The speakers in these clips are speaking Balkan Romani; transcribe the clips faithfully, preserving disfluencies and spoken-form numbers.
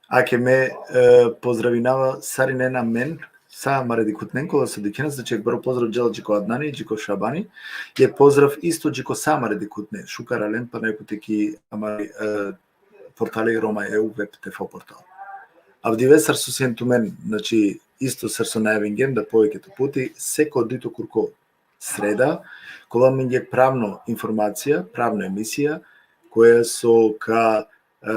Ake me, e, pozdravinava sarinen amen, sa amare dikhutnen kola so dikhena, znači, jekh baro pozdrav džala dži ko Adnani, dži ko Šabani, jekh pozdrav isto dži ko sa amare dikhutne, šukar alen pana jekh puti ki amari, e, portali Roma E U web T V portal. Avdive sar so sien tumen, znači, isto sar so najavingjem da poveketo puti, seko dujto kurko sreda, ka ovel amenge pravno informacija, pravno emisija, koja so ka, e,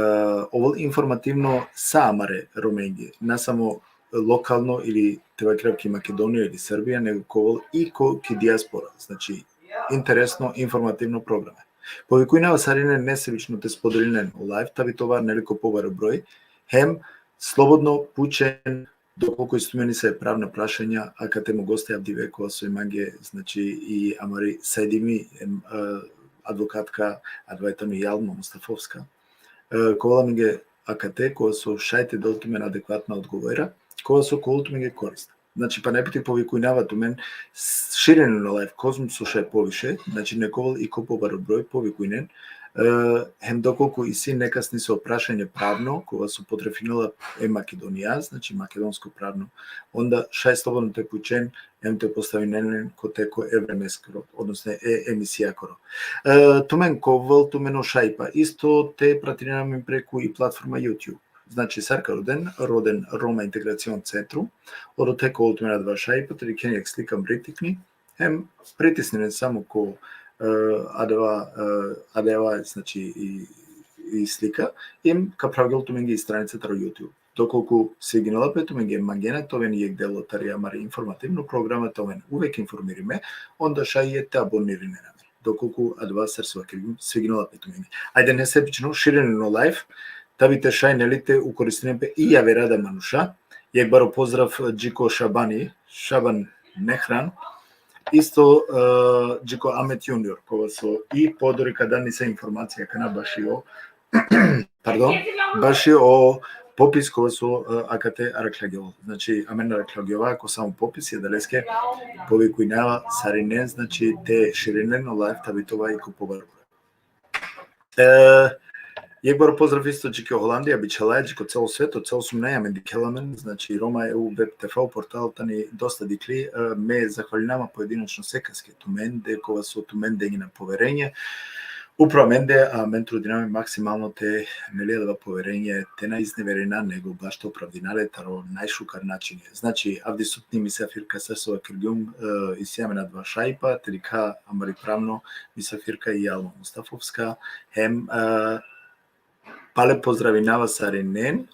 ovel informativno sa amare Romenge, na samo lokalno ili te vakerav ki Makedonija ili Srbija, nego ka ovel i ko, ki dijaspora. Znači, interesno, informativno programa. Povikujnava sarinen nesebično te spodelinen o live, ta bi te ovel, neli, ko pobaro broj, hem slobodno pučen, dokolku isi tumen nesave pravna prašanja, akate mo goste avdive, kova so i mange, znači, i amari sajdimi, em, e, advokatka, advokatno i Alma Mustafovska. E, ka ovel amenge akate, kova so šaj te del tumen adekvatna odgovora, kova so ka ovel tumenge korisna. Znači, pana jekh puti povikujnava tumen, s-, širinen o live kozom so šaj poviše, znači, neka ovel i ko pobaro broj, povikujnen, e, hem dokolku isi nekas nesavo prašanje pravno, kova so potrefinela e Makedonija, znači, makedonsko pravno, onda šaj slobodno te pučen, hem te postavinen len kote ko e vremeskoro, odnosno e emisijakoro. E, tumen ka ovel tumeno šajipa isto te pratinen amen preku i platforma YouTube. Znači, sar ka roden, roden Roma Integracion Centrum, odote ka ovel tumen adava šajipa, te dikhen jekh slika mritikni, hem pritisninen samo ko, e, adava, e, adava, znači, i, i slika, hem ka phravgel tumenge i stranica taro YouTube. Dokolku sviginela pe tumenge, mangena te oven jekh delo tari amari informativno programa, te oven uvek informirime, onda šaj te abonirinen amen. Dokolku adava sar so vakergjum sviginela pe tumenge. Ajde, nesebično, širinen o live, ta bi te šaj, neli, te ukoristinen pe i javera da manuša. Jekh baro pozdrav, e, dži ko Šabani, Šaban Mehran, isto, e, dži ko Ahmet Junior, kova so i podori ka da nesave informacija akana baši o, pardon, baši o popis kova so, e, akate arakhlagjol. Znači, amen arakhlagjova ko samo popis, i adaleske povikujnava sarinen, znači, te širinen o live, ta bi te ova i ko pobaro. E, jekh baro pozdrav isto dži ko Holandija, bičhalaja, dži ko celo sveto, celo sumnaja amen dikhela amen, znači, Roma E U web T V portal tani dosta dikli, e, me zahvalinava pojedinačno sekaske tumende, kova so tumen dengena poverenje, upro amende, a amen trudinava amen maksimalno te, neli, adava poverenje te na izneverina, nego baš te opravdina le taro najšukar način. Znači, avdisutni misafirka, sar so vakergjum, e, isi amen adava šajipa, te dikha amari pravno misafirka i Alma Mustafovska, hem, e, pale pozdravinava sarinen,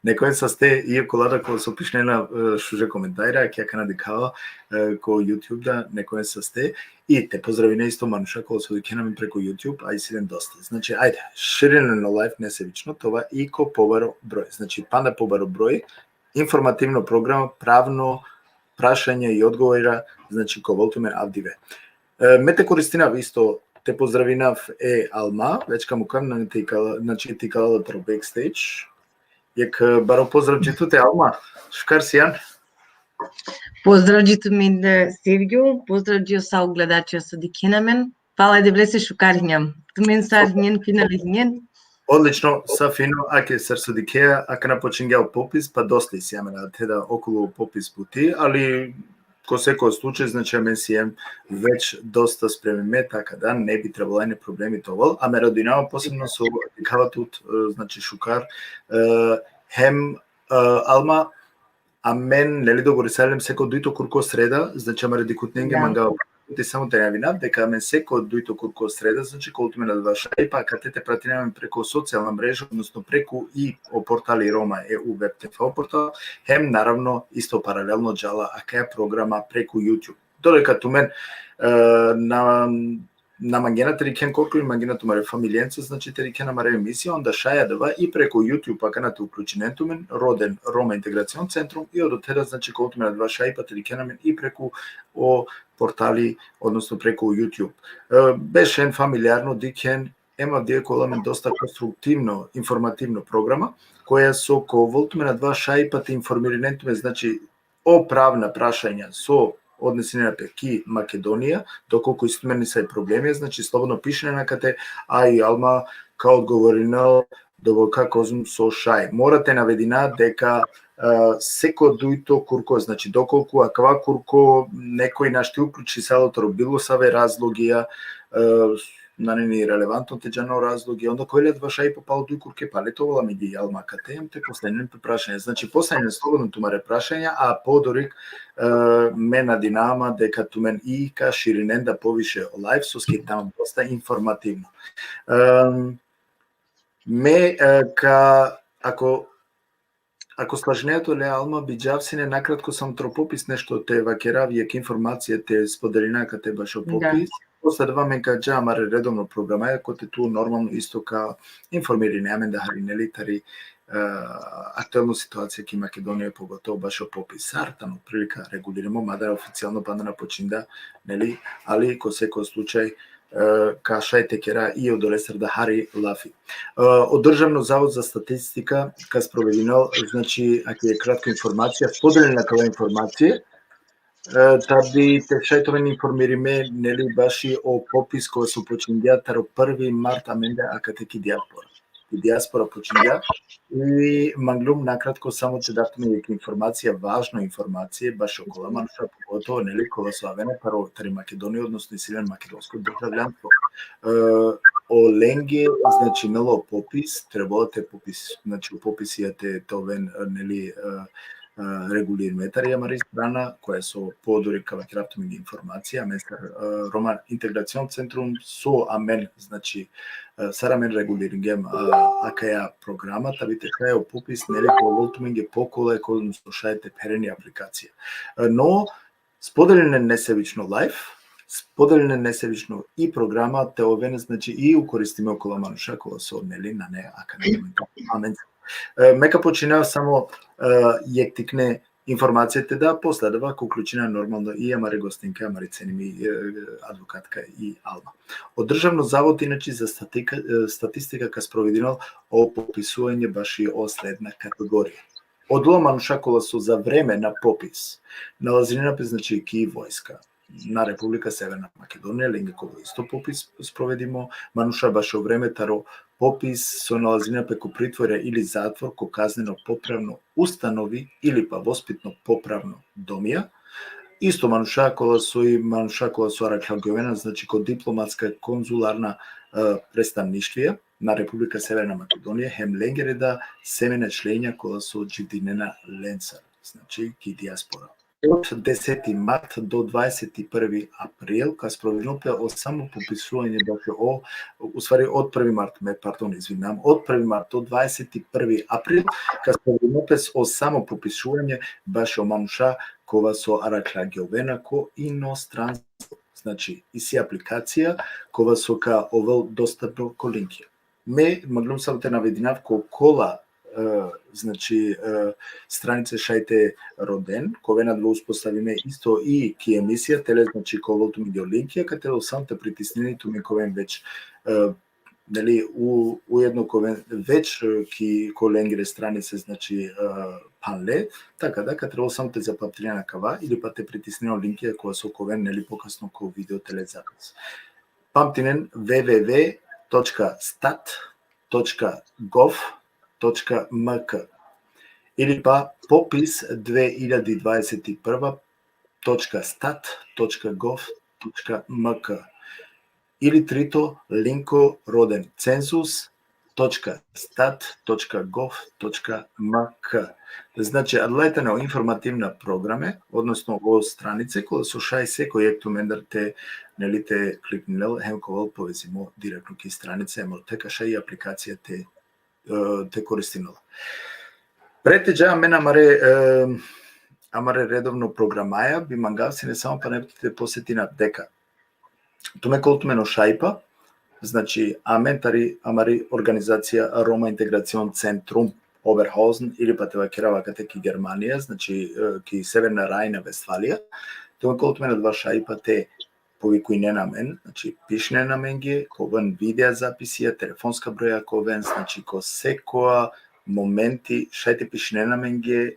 nek oven saste, i okola da kova so pišinena, e, šuže komentarja, ki akana dikhava, e, ko YouTube da, nek oven saste, i te pozdravine isto manuša kola so dikhena amen preku YouTube, a isi len dosta. Znači, ajde, širinen o live nesebično, te ova i ko pobaro broj. Znači, pana pobaro broj, informativno programa, pravno prašanja i odgovora, znači, ka ovel tumen avdive. E, me te koristinav isto, te pozdravinav e Alma, već ka mukam, nane te ikala, znači, te ikala taro backstage. Jekh, e, baro pozdrav dži tute, Alma, šukar sian. Pozdrav dži tumen, e, Sergio, pozdrav dži o sa o gledačija so dikhena amen. Pala e Devlese šukar hinjam. Tumen sar hinjen, fina li hinjen? Odlično, sa fino, ake sar so dikhea, akana počingja o popis, pa dosta isi amen, te da okolo popis buti, ali ko seko slučaj, znači, amen siem već dosta spremime, taka da ne bi trebalo ajne problemi te ovel, a me radujnava posebno so dikhava tut, e, znači, šukar, e, hem, e, Alma, amen, neli, dogovorisali amen seko dujto kurko sreda, znači, amare dikhutnenge, da, mangava te samo te najavinav, deka amen seko dujto kurko sreda, znači, ka ovel tumen adava šajipa, akate te pratinen amen preku socijalna mreža, odnosno preku i o portali Roma E U web T V portal, hem, naravno, isto paralelno džala akaja programa preku YouTube. Doleka tumen, e, na na mangena te dikhen, koliko i mangena tumare familijenca, znači, te dikhen amare emisija, onda šaj adava i preku YouTube akana te uključinen tumen, roden Roma Integracion Centrum, i odote da, znači, ka ovel tumen adava šajipa te dikhen amen i preku o portali, odnosno preku YouTube. E, bešen familijarno dikhen, em avdive ka ovel amen dosta konstruktivno, informativno programa, koja so ka ovel tumen adava šajipa te informirinen tumen, znači, o pravna prašanja so odnesinena pe ki Makedonija, dokolku isi tumen nesave problemi, znači, slobodno pišinen akate, a i Alma ka odgovorinel dovolka kozom so šaj. Mora te navedina deka, e, seko dujto kurko, znači, dokolku akava kurko nekoj našti uključisalo taro bilo save razlogija, e, nane ni relevantno te džana o razlogi, onda koj le adava šaj po palo duj kurke pale te ovel amenge i Alma akate, em te postavinen pe prašanja. Znači, postavinen slobodno tumare prašanja, a podorik, e, me nadinava ma deka tumen i ka širinen da poviše o live, soske tano dosta informativno. Em, me, e, ka, ako, ako slažinea tut, le Alma, bi džav sine nakratko samo taro popis nešto te vakerav, jekh informacija te spodelina akate bašo popis. Posle adava amen ka dža amare redovno programaja, kote tu normalno isto ka informirine amen da hari, neli, tari, e, aktuelno situacija ki Makedonija, pogotovo bašo popis. Sar tano prilika regulirimo, mada oficijalno panda na počinda, neli, ali ko seko slučaj, e, ka šaj te kera i odolestar da hari lafi. E, o Državno zavod za statistika ka sprovedinel, znači, ake kratko informacija, spodelina akala informacija, e, ta bi te šaj te oven informirime, neli, baši o popis kova so počingja taro prvi mart amende akate ki dijaspora. Ki dijaspora počingja. I manglum nakratko samo te dav tumen jekh informacija, važno informacija, bašo kola manuša, pogotovo, neli, kola so avena taro, tari Makedonija, odnosno isi len makedonsko državljanstvo. E, olenge, znači, nelo popis, trebalo te popis, znači, o popisija te, te oven, neli, e, e, regulirime tari amari strana, koja so podorik ka vakerav tumen informacija, amen sar, e, Roma Integracion Centrum, so amen, znači, e, sar amen reguliringjem, e, akaja programa, ta bi te šaj o popis, neli, ka ovel tumenge pokolaj, kozom so šaj te pheren i aplikacija. E, no, spodelinen nesebično live, spodelinen nesebično i programa, te oven, znači, i ukoristime okola manuša kola so, neli, nane akana momentalno amen. E, me ka počinav samo, e, jekh tikne informacija te dav, posle adava ka uključina normalno i amare gostinke, amari cenimi, e, advokatka i Alma. O Državno zavod, inače, za statika-, e, statistika ka sprovedinel o popisuvanje baši o sledna kategorija. Odola manuša kola so za vreme na popis nalazinena pe, znači, ki vojska na Republika Severna Makedonija, lenge ka ovel isto popis sprovedimo, manuša bašo vreme taro popis so nalazinena pe ko pritvorja ili zatvor, ko kazneno popravno ustanovi ili pa vospitno popravno domija, isto manuša kola so i manuša kola so arakhljagjoven, znači, ko diplomatska konzularna, e, predstavništvija na Republika Severna Makedonija, hem lengere da semena členja kola so dživdinena lencar, znači, ki dijaspora. Od deseti mart do dvadeset prvi april ka sprovedinel pe o samopopisuvanje, dakle, o, u stvari, od prvi mart, me, pardon, izvinam, od prvi mart do dvadeset prvi april ka sprovedinel pe o samopopisuvanje bašo manuša kova so arakhljagjoven ko inostranstvo. Znači, isi aplikacija kova so ka ovel dostapno ko linkija. Me manglum samo te navedinav ko kola, e, znači, e, stranice šaj te roden, ka oven adava uspostavime isto i ki emisija, tele, znači, ka ovel tumenge o linkija, ka tele samo te pritisnine, tumen ka oven već, e, neli, u-, ujedno ka oven već, e, ki, ko lengere stranice, znači, e, phanle, taka da ka trebol samo te zapamtinen akava ili pa te pritisninen o linkija kova so ka oven, neli, pokasno ko video tele zapis. Pamtinen, www.stat.gov.mk ili pa popis dve hiljadi dvadeset prva točka stat točka gov točka mk. Ili trito, linko roden, cenzus.stat.gov.mk. Znači, adala tane o informativna programe, odnosno o stranice, kola so šaj seko jekh tumendar te, neli, te klikninel, hem ka ovel povezimo direktno ki stranice, hem te ka šaj i aplikacija te, e, te koristinel. Pre te dža amen amare, e, amare redovno programaja, bi mangav sine samo pana te posetina deka tumen ka ovel tumen o šajipa, znači, amen tari amari organizacija Roma Integracion Centrum Oberhausen, ili pa te vakerav akate ki Germanija, znači, e, ki Severna Rajna-Vestfalija, tumen ka ovel tumen adava šajipa te povikujnen amen, znači, pišinen amenge, ka oven video zapisija, telefonska broja ka oven, znači, ko sekoja momenti šaj te pišinen amenge,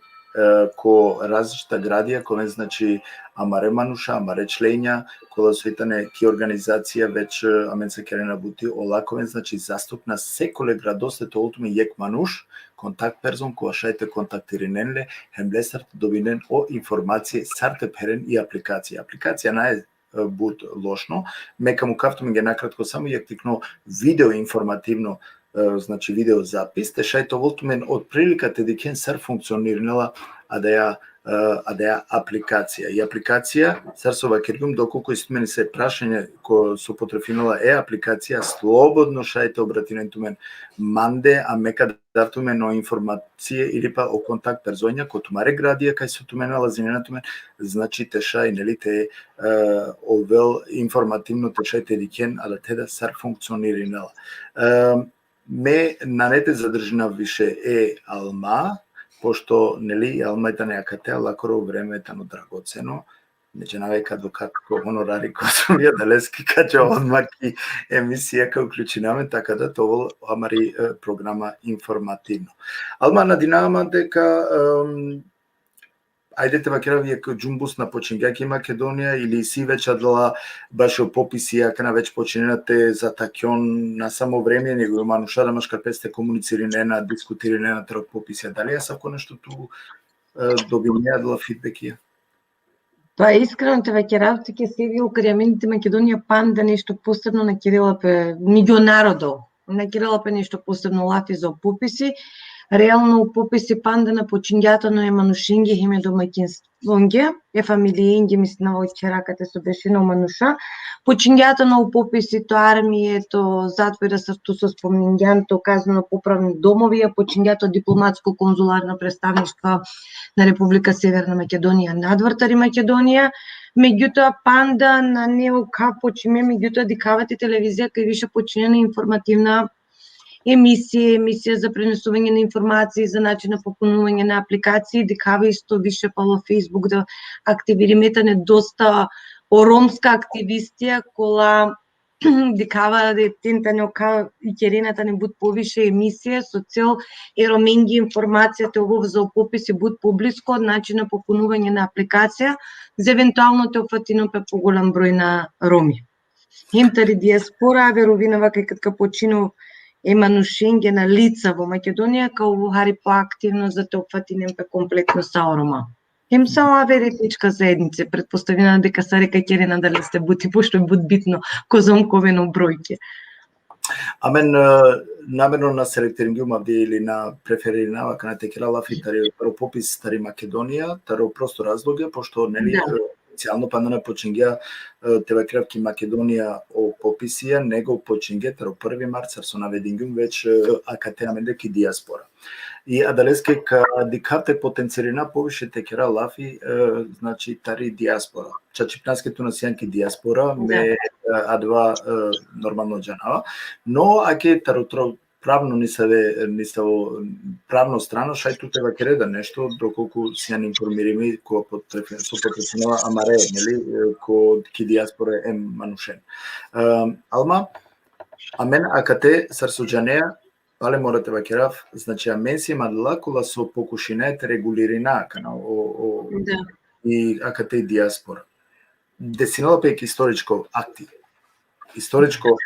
ko različita gradija, ka oven, znači, amare manuša, amare členja, kola soj tane ki organizacija, već, e, amenca kerena buti ola ka oven, znači, zastupna sekole gradoste te ovel tumen jekh manuš, kontakt person, kova šaj te kontaktirinen le, hem lestar te dobinen o informacije sar te pheren i aplikacija. Aplikacija nae, e, but lošno. Me ka mukav tumenge nakratko samo jekh tikno video informativno, e, znači, video zapis, te šaj te ovel tumen otprilika te dikhen sar funkcionirinela adaja, e, adaja aplikacija. I aplikacija, sar so vakergjum, dokolku isi tumen nesave prašanje ko so potrefinela e aplikacija, slobodno šaj te obratinen tumen mande, a me ka dav tumen o informacije ili pa o kontakt personja ko tumare gradija kaj so tumen nalazinena tumen, znači, te šaj, neli, te, e, ovel informativno, te šaj te dikhen adate da sar funkcionirinela. E, me nane te zadržinav više e Alma, pošto, neli, Alma i tane akate, lakoro vreme tano dragoceno, ne džanava e ka doka ko honorari kozom i adaleske ka dža odma ki emisija ka uključina amen, taka da te ovel amari, e, programa informativno. Alma, nadinava man deka, em, ajde te vakerav, jekh džumbus na počingja ki Makedonija, ili isi već adala bašo popisija, akana već počinena te zatakjon, na samo vreme, nego i manuša da maškar peste komunicirinena, diskutirinena taro popisija. Dali asavko nešto tu, e, dobinea adala fidbekija? Pa iskreno te vakerav tuke, Sevi, okori amen ki Makedonija panda nešto posebno na kerela pe, međunarodno, na kerela pe nešto posebno lafi za popisi. Realno, popisi panda na počingja tano e manušenge hem e domakinstvonge, e familijenge, mislinava, o čeraka te so bešena o manuša. Počingja tano o popisi to armije, to zatvora, sar tu so spomningjan, to kazneno-popravni domovi, a počingja to diplomatsko-konzularna predstavništva na Republika Severna Makedonija, nadvor tari Makedonija. Međutoa, panda nane o ka počime, međutoa, dikhava te televizija kaj više počinena informativna emisije, emisija za prenesuvanje na informacije, za način na popunuvanje na aplikacije, dikhava isto više palo Facebook da aktivirime tane dosta o romska aktivistija, kola dikhava da ten tane o ka ikerena tane but poviše emisije, so cel e Romengi informacija te ovel za o popisi but poblisko, način na popunuvanje na aplikacija, za eventualno te opfatino pe pogoljam broj na Romi. Hem tari dijaspora, verovinava kaj kad ka počino e manušenge na lica vo Makedonija, ka ovel hari poaktivno za te opfatinen pe kompletno sa o Roma. Hem sa o aver etnička zaednice, pretpostavina deka sare ka kerena adaleste buti, pošto but bitno kozom ka oven o brojke. Amen, e, namerno na selektiringjum avdi ili na preferirinava akana te kera lafi tari, taro popis tari Makedonija, taro prosto razlogja, pošto, neli, da, e, oficijalno panda na počingja, e, te vakerav, ki Makedonija o popisija, nego počingja taro prvi mart, sar so navedingjum već, e, akate amende ki dijaspora. I adaleske ka dikhav te potencirina poviše te kera lafi, e, znači, tari dijaspora. Čačipnaske tu na sian ki dijaspora, da, me, e, adava, e, normalno džanava. No, ake taro, taro pravno nisave, nisavo pravno strano, šaj tu te vakere da nešto, dokolku sian informirimi, ko potrefi-, so potrefinela amare, neli, e, ko ki dijaspora em manušen. E, Alma, amen akate, sar so džanea, pale mora te vakerav, znači, amen siem adala kola so pokušinaja te regulirina akana o, o, da, i akate dijaspora. Desinela pe jekh istoričko akti. Istoričko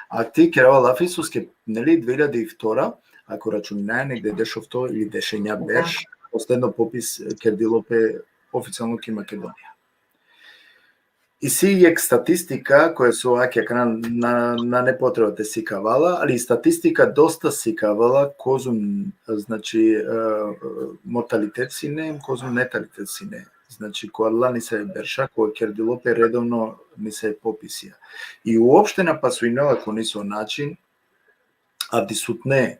akti, kerava lafi soske, neli, dve iljadi i vtora, ako računinaja, negde dešofto ili dešenja, da, berš, posledno popis, e, kerdilo pe oficijalno ki Makedonija. Isi jekh statistika, koja so, ake, akana na, nane potreba te sikava la, ali statistika dosta sikava la kozom, znači, e, mortalitet sine, kozom natalitet sine. Znači, ko adala nesave berša, ko kerdilo pe redovno nesave popisija. I uopšte na pasuinela ko niso način avdisutne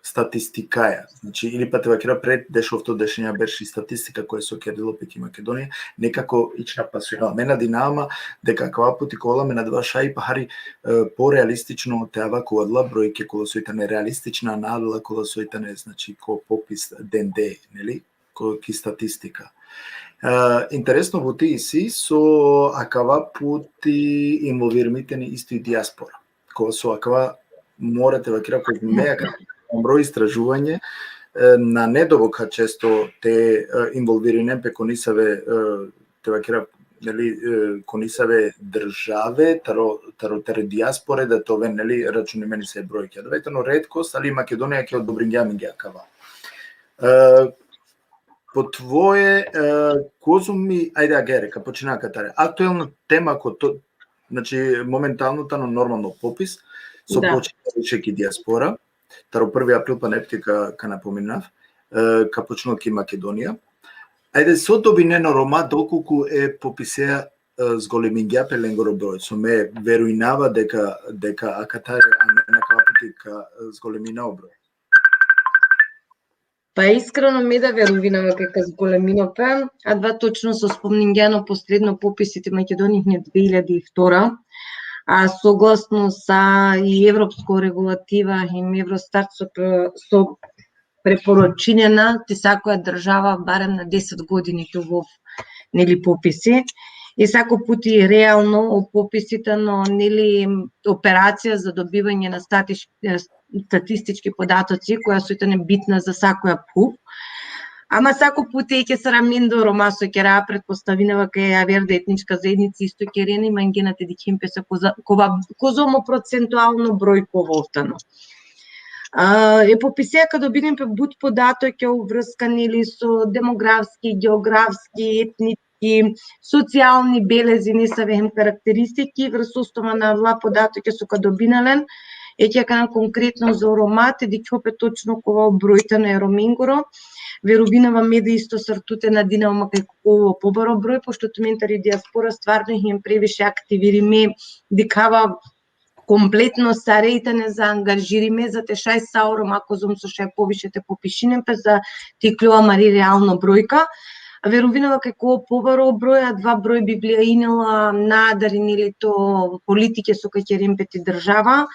statistikaja. Znači, ili pa te vakera pred dešofto, dešenja berš i statistika koja so kerdilo pe ki Makedonija, nekako ič na pasuinela. Me nadinava ma deka akava puti ka ovel amen adava šaj pa hari, e, porealistično te ava ko adala brojke kola soj tane realistična, na adala kola soj tane, znači, ko popis dende, neli? Ko, ki statistika. E, interesno buti isi so akava puti involvirimi tani isto i dijaspora. Ko so akava mora te vakera, ko me akava mro istražuvanje, e, nane dovoka često te, e, involvirinen pe ko nisave, e, te vakera, neli, e, ko nisave države, taro, taro, taro dijaspore, da te oven, neli, računimen sa e brojke. Adava tano retkost, ali Makedonija ka odobringja amenge akava. E, po tvoje, e, kozom mi, ajde, agjaar, ka počina akate. Aktuelna tema ko to, znači, momentalno tano normalno popis, so Da. počinela više ki dijaspora, taro prvi april, pana jekh puti ka, ka napominav, e, ka počinel ki Makedonija. Ajde, so dobinena o Roma dokolku e popisea, e, zgolemingja pe lengoro broj, so me verujnava deka, deka akate amen akava puti ka, e, zgolemina o broj. Pa iskreno me da veruvinava kaj ka zgolemina pe, adava točno so spomningjan o posledno popisi te Makedonija hine dve iljadi i vtora, a soglasno sa i evropsko regulativa hem Eurostat so pre-, so preporučinena te sakoja država barem na deset godini te ovol, neli, popisi. I sako puti realno o popisi tano, neli, operacija za dobivanje na statiš-, e, statistički podatocи, koja so tane bitna za sakoja phuv. Ama sako puti, eke sar amende o Roma so kera, pretpostavinava kaj aver etnička zaednica isto kerena, i mangena te dikhen pe sa koza-, kova, kozom o procentualno broj ka ovol tano. A, e popisea ka dobinen pe but podatokja u vrska, neli, so demografski, geografski, etnički, socijalni belezi, nesave hem karakteristiki, vrs osnova na adala podatokja so ka dobina len, eke akana konkretno za o Roma, te dikhol pe točno kova o broj tano e Romengoro. Veruvinava me da isto sar tu te nadinava ma kaj ka ovel pobaro broj, pošto tumen tari dijaspora stvarno hijum previše aktivirime, dikhava kompletno sare i tane zaangažirime za te šaj sa o Roma kozom so šaj poviše te popišinen pe za te ikljola amari realno brojka. Veruvinava kaj ka ovel pobaro broj, adava broj bi vlijajinela na adari, neli, to politike so ka keren pe ti država,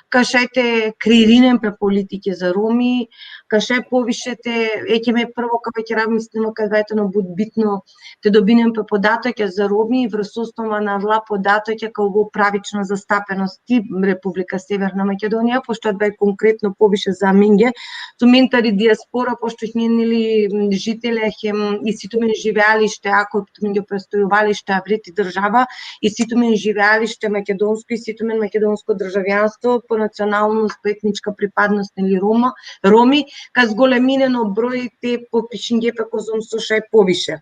ka šaj te kreirinen pe politike za Romi, ka šaj poviše te, eke me prvo ka vakerav, mislinava kaj adava tano but bitno, te dobinen pe podatokja za Romi, vrs osnova na adala podatokja ka ovel pravična zastapenost i Republika Severna Makedonija, pošto adava konkretno poviše za amenge. Tumen tari dijaspora, pošto hine, neli, žitelja hem isi tumen živalište, ako tumenge prestojuvalište avri ti država, isi tumen živalište makedonsko, isi tumen makedonsko državjanstvo, po nacionalnost, po etnička pripadnost, neli, Roma, Romi, ka zgoleminen o broj te popišingje pe kozom so šaj poviše.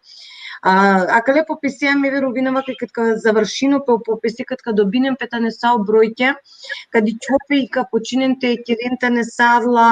A, akale popisea me veruvinava kaj kad ka završinen pe o popisi, kad ka dobinen pe tane sa o brojke, ka dikhol pe i ka počinen te keren tane sa adala,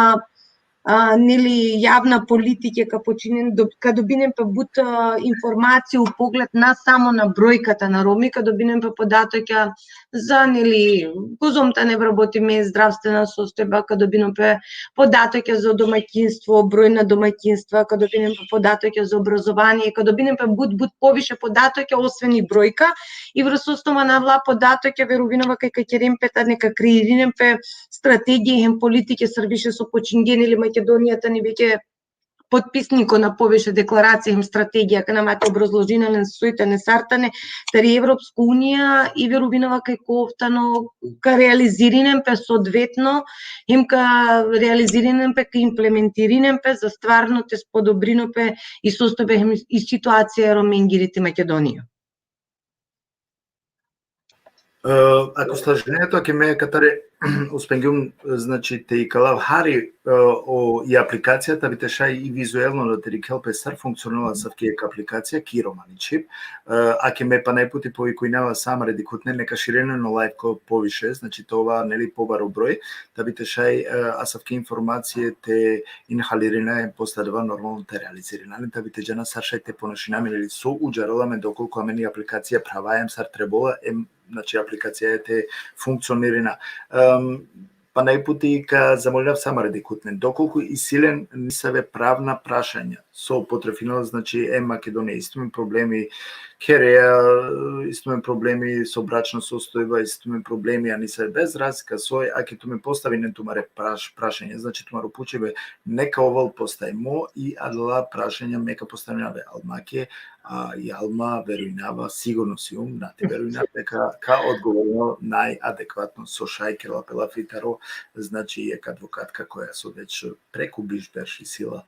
a, neli, javna politike, ka počinen do-, ka dobinen pe but, a, informacije u pogled na samo na brojkata na Romi, ka dobinen pe podatokja za, neli, kozom tane vrabotime, zdravstvena sostojba, ka dobinen pe podatokja za domaćinstvo, broj na domaćinstva, ka dobinen pe podatokja za obrazovanje, ka dobinen pe but, but poviše podatokja, osven i brojka, i vrs osnova na adala podatokja veruvinava kaj ka keren pe tane, ka kreirinen pe strategije hem politike sar više so počingjen, ili Makedonija tani veke potpisniko na poviše deklaracije hem strategija, kana ma te obrazložina len soj tane, sar tane, tari Evropska unija, i veruvinava kaj ka ovel tano, ka realizirinen pe soodvetno, hem ka realizirinen pe, ka implementirinen pe, za stvarno te spodobrinol pe i sostojba hem i situacija e Romengiri ti Makedonija. E, ako slažinea tu, ake me katare uspengjum, znači, te ikalav hari, e, o, i aplikacija, ta bi te šaj i vizuelno da te dikhel pe sar funkcionela asavki jekh aplikacija, ki romani čhib. E, ake me pana jekh puti povikujnava sa amare dikhutnen, neka širinen o live ko poviše, znači, te ova, neli, pobaro broj, ta bi te šaj, e, asavki informacije te inhalirina, e, posle adava normalno te realizirina, ali ta bi te džana sar šaj te ponašina amen, ili so udžarela amen dokolku amen i aplikacija pravaja em sar trebola, em, znači, aplikacija te funkcionirina. Em, pana jekh puti ka zamolinav sa amare dikhutnen, dokolku isi len nisave pravna prašanja, so potrefinela, znači, e Makedonija, isi tumen problemi kherea, isi tumen problemi so bračna sostojba, isi tumen problemi, a nisave, bez razlika soj, ake tumen postavinen tumare praš-, prašanja, znači, tumaro pučibe neka ovel postajmo i adala prašanja me ka postavinav e Almake, a jalma verujnava, sigurno sijum, na te verujnav, deka ka odgovorinel najadekvatno so šaj kerela pe lafi taro, znači, jek advokatka koja so već preku biš berš isi la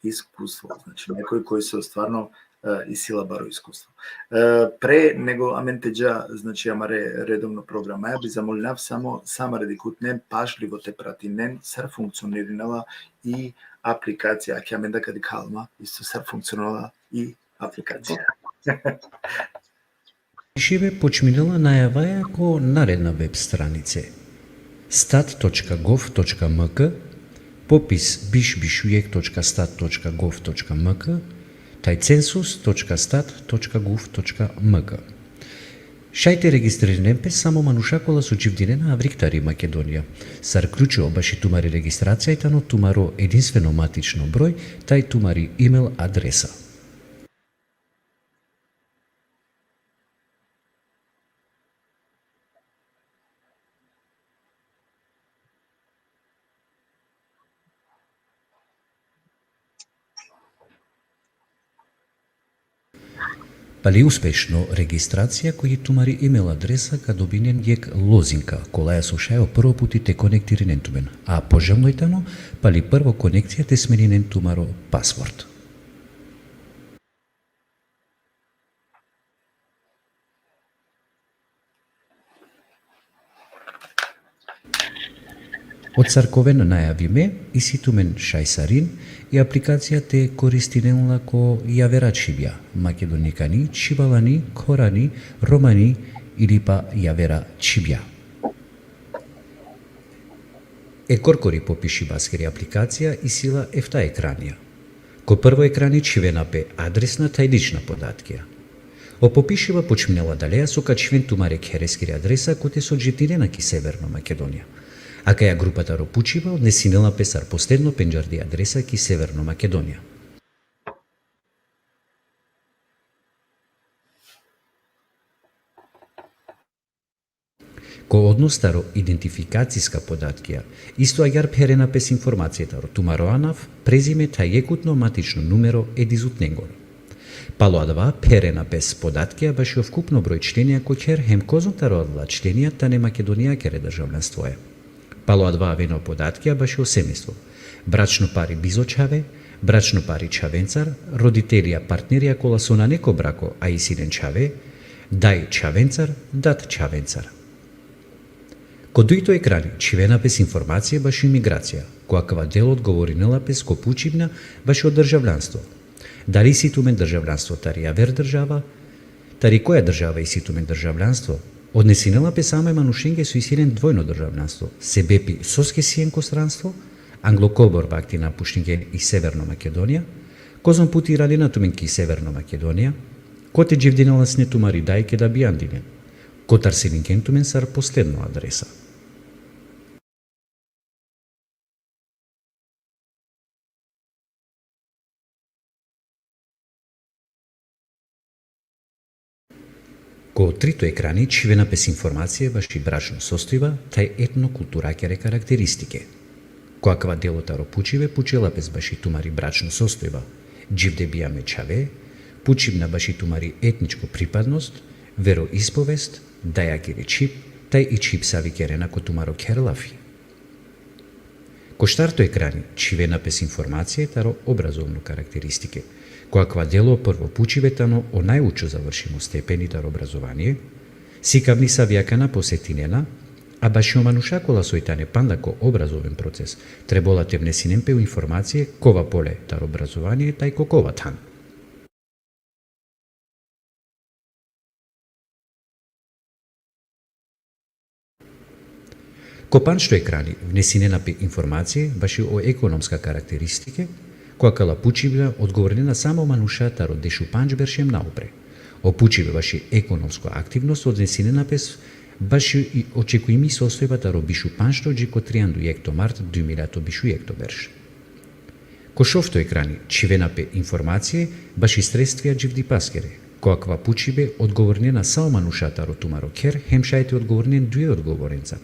iskustvo, znači, nekoj koj so stvarno, e, isi la baro iskustvo. E, pre nego amen te dža, znači, amare redovno programaja, bi zamolinav samo, sa amare dikhutnen pažlivo te pratinen sar funkcionirinela i aplikacija, ake amen da ka dikha alma, isto sar funkcionirela i aplikacija. Šive počminela najavaja ko naredna web stranice: stat točka gov točka mk, popis biš biš ujek točka stat točka gov točka mk, thaj census točka stat točka gov točka mk. Šaj te registririnen pe samo manuša kola so dživdinena avriktari Makedonija. Sar ključo baši tumari registracija tano tumaro edinstveno matično broj, thaj tumari email adresa. Pali uspešno registracija, koj tumari email adresa ka dobinen jek lozinka, kolaja so šaj o prvo puti te konektirinen tumen. A poželjno tano, pali prvo konekcija te smeninen tumaro password. Od sar ka oven najavime, isi tumen šaj sarin i aplikacija te koristinen la ko javera čhibja, makedonikani, čhibalani, khorani, romani ili pa javera čhibja. E korkori popišibaskiri aplikacija isi la efta ekranija. Ko prvo ekrani čhivena pe adresna thaj lična podatkija. O popišiba počminela adaleja so ka čhiven tumare khereskiri adresa kote so dživdinena ki Severno Makedonija. Akaja grupa taro pučiba odnesinela pe sar posledno pendžardi adresa ki Severno Makedonija. Ko odnos taro identifikaciska podatkija, isto agjaar pherena pes informacija taro tumaro anav, prezime thaj jekutno matično numero e dizutnengoro. Palo adava pherena pes podatkija bašo vkupno broj členija ko kher hem kozom taro adala členija tane makedonijakere državljanstvoja. Palo adava avena o podatkija bašo semestvo. Bračno pari bizo čhave, bračno pari čhavencar, roditelija partnerija kola so nane ko brako a isi len čhave, daj čhavencar, dat čhavencar. Ko dujto ekrani čhivena pes informacija bašo imigracija, ko akava delo odgovorinela pes ko pučibna bašo državljanstvo. Dali isi tumen državljanstvo tari javer država, tari koja država isi tumen državljanstvo, odnesinela pe samo e manušenge so isi len dvojno državljanstvo, sebepi soske sien ko stranstvo, anglo kobor vakti napuštingen i Severno Makedonija, kozom puti iralena tumen ki Severno Makedonija, kote dživdinela sine tumari daj keda bijandinen, kotar siningen tumen sar posledno adresa. Ko trito ekrani čhivena pes informacija baši bračno sostojba thaj etno-kulturakere karakteristike. Ko akava delo taro pučibe pučela pes baši tumari bračno sostojba, dživde bijame čhave, pučibna baši tumari etničko pripadnost, veroispovest, dajakiri čhib, thaj i čhib savi kerena ko tumaro kher lafi. Ko štarto ekrani čhivena pes informacija taro obrazovno karakteristike. Ko akava delo prvo pučibe tano o najučo završimo stepeni taro obrazovanie, sikavni savi akana posetinena, a bašo manuša kola soj tane panda ko obrazoven proces, trebola te vnesinen pe o informacija kova pole taro obrazovanie thaj ko kova than. Ko pandžto ekrani vnesinena pe informacija baši o ekonomska karakteristike, ko akala pučibna odgovorinena samo manuša taro dešupandž berš hem naupre. O pučibe baši ekonomsko aktivnost odnesinena pes baši i očekujimi sostojba taro bišupandžto dži ko trianda u jekto mart duj miljato biš u jekto berš. Ko šovto ekrani čhivena pe informacija baši sredstvija dživdipaskere. Ko akava pučibe odgovorinena samo manuša taro tumaro kher, hem šaj te odgovorinen duje odgovorenca.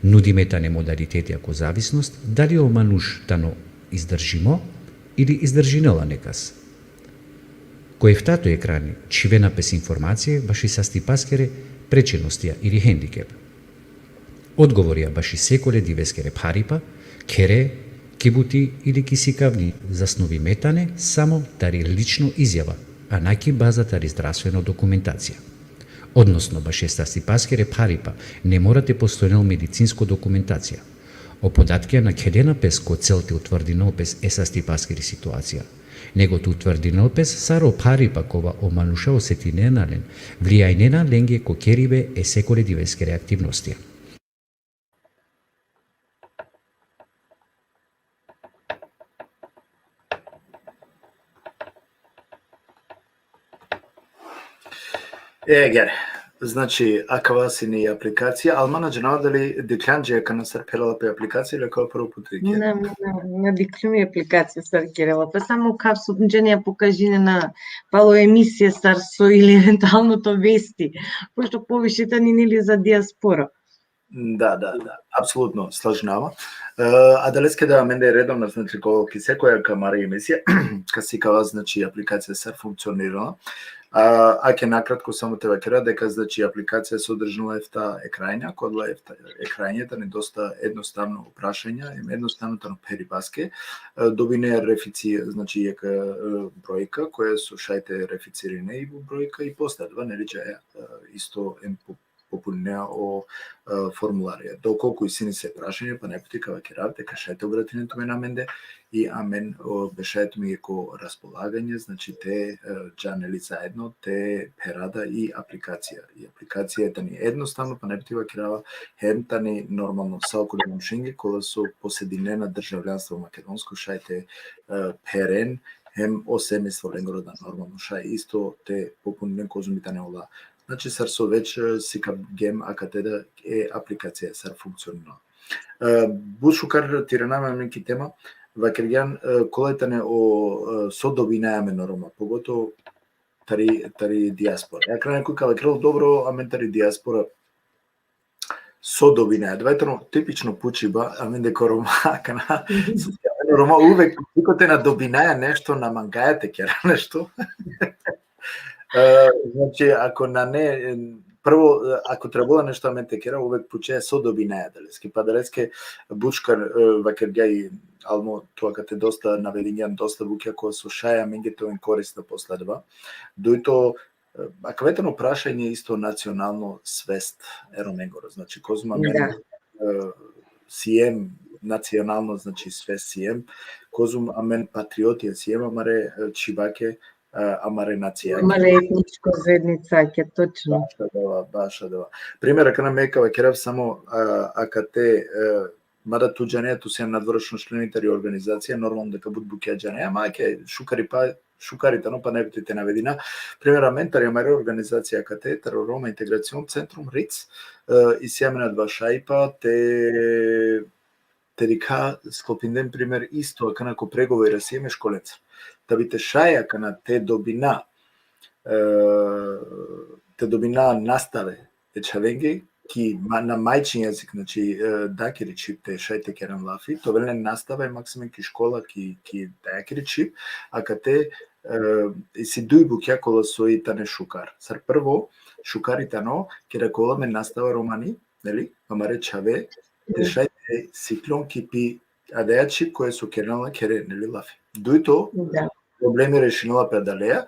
Nudime tane modaliteti ako zavisnost, dali o manuš tano izdržimo ili izdržinela nekas. Ko eftato ekrani čhivena pes informacije baši sastipaskere prečenostia ili hendikep. Odgovoria baši sekole diveskere pharipa, khere, ki buti ili ki sikavni zasnovime tane samo tari lično izjava, a na ki baza tari zdravstveno dokumentacija. Odnosno, baši sastipaskere pharipa ne mora te postojnel medicinsko dokumentacija. O podatkija na khelena pes ko cel te utvrdinel pes e sastipaskiri situacija, nego te utvrdinel pes sar o pharipa kova o manuša osetinena len, vlijajnena lenge ko keribe e sekole diveskere aktivnostija. E, agjaar. Znači, akava sine i aplikacija, ali ma na džanava dali dikhljan dži akana sar pherela pe aplikacija ili akava prvo puti dikhea? Na, na, na, na dikhlum i aplikacija sar kerela pe, samo kav so džene pokažine na palo emisija sar so ili eventualno to vesti, pošto poviše tani, neli, za dijaspora. Da, da, da, apsolutno, slažinava. E, adaleske da amende redovno, znači, ko ki sekoja ka mari emisija, ka sikava, znači, aplikacija sar funkcionirela. A, ake nakratko samo te vakera deka, znači, aplikacija sodržinela efta ekranja, kola efta ekranja tane dosta jednostavno prašanja, em jednostavno tano pheribaske, e, dobine refici, znači, jek, e, brojka koja so šaj te reficirine i brojka i posle adava, neli, džaja, e, isto em po-, popunine o, e, formularija. Dokolku isi nese prašanje, pana jek puti ka vakerav deka šaj te obratinen tumen amende i amen, o, bešaja tumen ko raspolaganje, znači te, e, dža, neli, zaedno te phera da i aplikacija. I aplikacija tani jednostavno, pana jek puti vakerava, hem tani normalno sa okoli manušenge kola so posedinena državljanstvo makedonsko šaj te, e, pheren, hem o semejstvo lengoro da normalno šaj isto te popuninen kozom i tane ola. Znači, sar so već, e, sikavgjem akate da e aplikacija sar funkcioninela. E, but šukar te irana amen ki tema, vakergjan, e, kola tane o, e, so dobinaja amen o Roma, pogotovo tari, tari dijaspora. Akana nekoj ka vakerel, dobro, amen tari dijaspora so dobinaja? Adava tano tipično pučiba amende ko Roma, akana, so amen o Roma uvek, kote na dobinaja nešto, na mangaja te kera nešto. E, znači, ako nane, prvo, e, ako trebela nešto amen te kera, uvek pučaja so dobinaja adaleske. Pa adaleske but šukar, e, vakergja i Almo, tu akate dosta navedingjan dosta bukja kola so šaj amenge te oven korisna posle adava. Dujto, e, akava tano prašanje isto nacionalno svest e Romengoro. Znači, kozom amen, da, e, siem, nacionalno, znači, svest siem, kozom amen patriotija siem amare, e, čhibake, e, amare nacija. Amare etničko zaednicake, točno. Baš adava, baš adava. Primer, akana me ka vakerav samo, e, akate, e, mada tu džanea, tu sian nadvršno členi tari organizacija, normalno deka but bukja džanea, ama ake šukaripa, šukar i tano pana jek puti te navedina. Primer, amen tari amare organizacija akate, taro Roma Integracion Centrum, ric, e, isi amen adava šajipa te te dikha sklopinden, primer, isto akana ko pregovori siem e školenca. Da bi te šaj akana te dobina, e, te dobina nastave e čhavenge, ki ma-, na majčin jezik, znači, e, dakiri čhib te šaj te keren lafi, te ovel len nastave maksimen ki škola, ki, ki dakiri čhib, akate, e, isi duj bukja kola so i tane šukar. Sar prvo, šukar i tano, keda ka ovel amen nastava romani, neli, amare čhave, te šaj te sikljon ki pi adaja čhib koja so kerela, kere, neli, lafi. Dujto, da, problemi rešinela pe adaleja.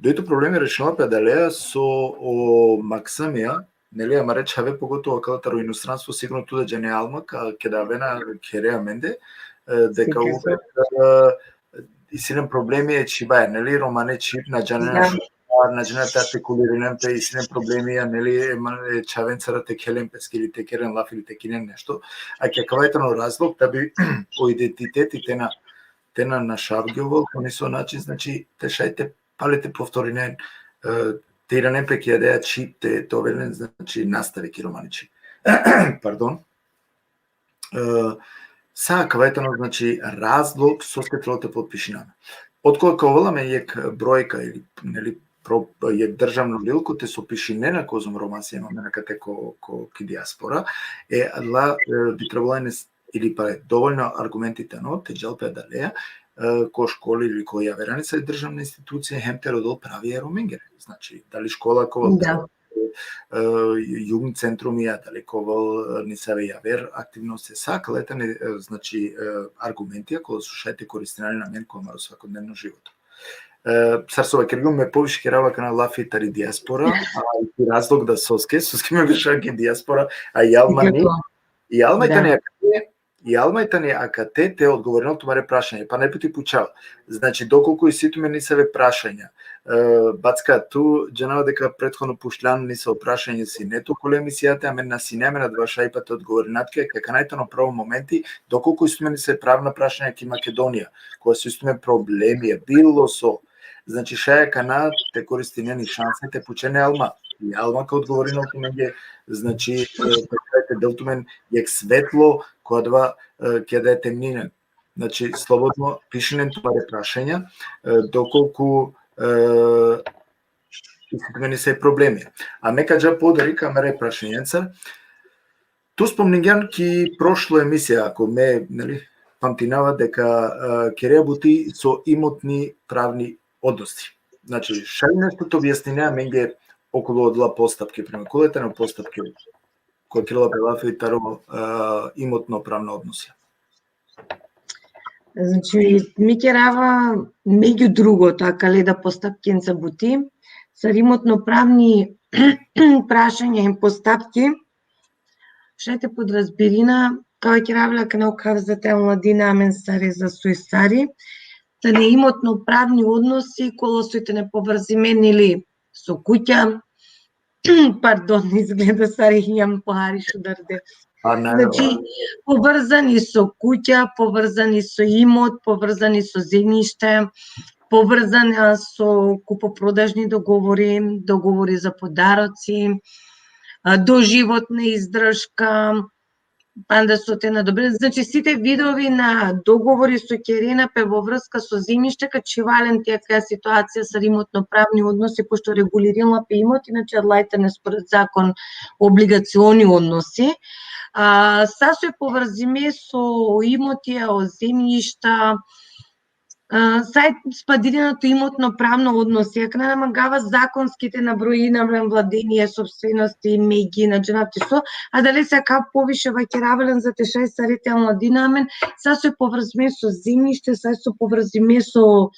Dujto problemi rešinela pe adaleja so o maksamija, neli, amare čhave, pogotovo akala taro inostranstvo, sigurno tu da džane, Alma, ka, keda avena kere amende, e, deka uvek, e, isi len problemi e čhibaja, neli, romane čhib na džanena, da, šukar, na džanena te artikulirinen pe, isi len problemi, a, neli, e, ma-, e, čhavencar te khelen peske ili te keren laf ili te kinen nešto. A ki akava tano razlog, da bi o identiteti te na, te na našavgjovel ko niso način, znači, te šaj te pale te povtorinen, e, te iranen pe ki adaja čhib, te, te ovel len, znači, nastavi ki romani čhib. Pardon. E, sa akava tano, znači, razlog soske trebela te potpišina amen. Otkola ka ovel amen jek brojka ili, neli, pro-, jek državno lil kote so pišinena kozom Roma siem amen akate ko, ko, ki dijaspora, e, adala, e, bi trebela ine s-, ili pa dovoljno argumenti tano, te džal pe adaleja, ko školi ili ko javera nesave državne institucije, hem te rodel pravi e Romengere. Znači, dali škola ka ovel, Da. e, Jugendcentrum, ja, dali ka ovel, e, nesave javer aktivnosti, sa akala tane, e, znači, e, argumentija kola so šaj te koristinel amen ko amaro svakodnevno životo. E, sar so vakergjum, me poviše kerava akana lafi tari dijaspora, a i razlog da soske, soske me bešava ki dijaspora, a i Alma ni, i Alma i Da. tani akate, i Alma i tani akate te odgovorinel tumare prašanje, pa najpre te pučava. Znači, dokolku isi tumen nesave prašanja, e, Backa, tu džanava deka prethodno pučljan nesavo prašanje sine tu okole emisijate, amen na sine amen adava šaj pa te odgovorina tuke, akana i tano pravo momenti, dokolku isi tumen nesave pravna prašanja ki Makedonija, kola so isi tumen problemi, bilo so, znači, šaj akana te koristinen i šansa te pučen e Alma. I Alma ka odgovorinel tumenge, znači, e, te del tumen jekh svetlo ko adava, e, keda e temnina. Znači, slobodno pišinen tumare prašanja, e, dokolku, e, isi tumen nesave problemi. A me ka dža podari ki amare prašanjenca. Tu spomningjan ki prošlo emisija, ako me, neli, pamtinava deka, e, kerea buti so imotni pravni odnosi. Znači, šaj nešto te objasnine amenge okolo odola postapke, prema kola tane postapke, kola kerela pe lafi taro, e, imotno pravna odnosija. Znači, mi kerava, megju drugo, akale da postapkenca buti, sar imotno pravni prašanja hem postapki, šaj te podrazbirina, ka vakerav la akana o kavza te omladina amen sare za soj sari, tane imotno pravni odnosi, kola soj tane povrzime ili so kuća, pardon, izgleda sar hinjam pohari šudarde. A, na, Znači, povrzani so kuća, povrzani so imot, povrzani so zemljište, povrzana so kupoprodajni dogovori, dogovori za podaroci, a, doživotna izdržka, panda so te nadobri-, znači, site vidovi na dogovori so kerena pe vo vrska so zemljište, ka čhiva len ti akaja situacija sar imotno pravni odnosi, pošto regulirinela pe imot, inače adala tane spored zakon obligacioni odnosi. A, sa soj povrzime so imotija, o zemljišta, a, saj spadinena tu imotno pravno odnosi. Akana na mangava zakonski te nabrojinav len vladenie sopstvenosti, megi, na džanav ti so, adalese ka poviše vakerava len za te šaj sare te omladina amen, sa soj povrzime so zemljište, sa soj povrzime so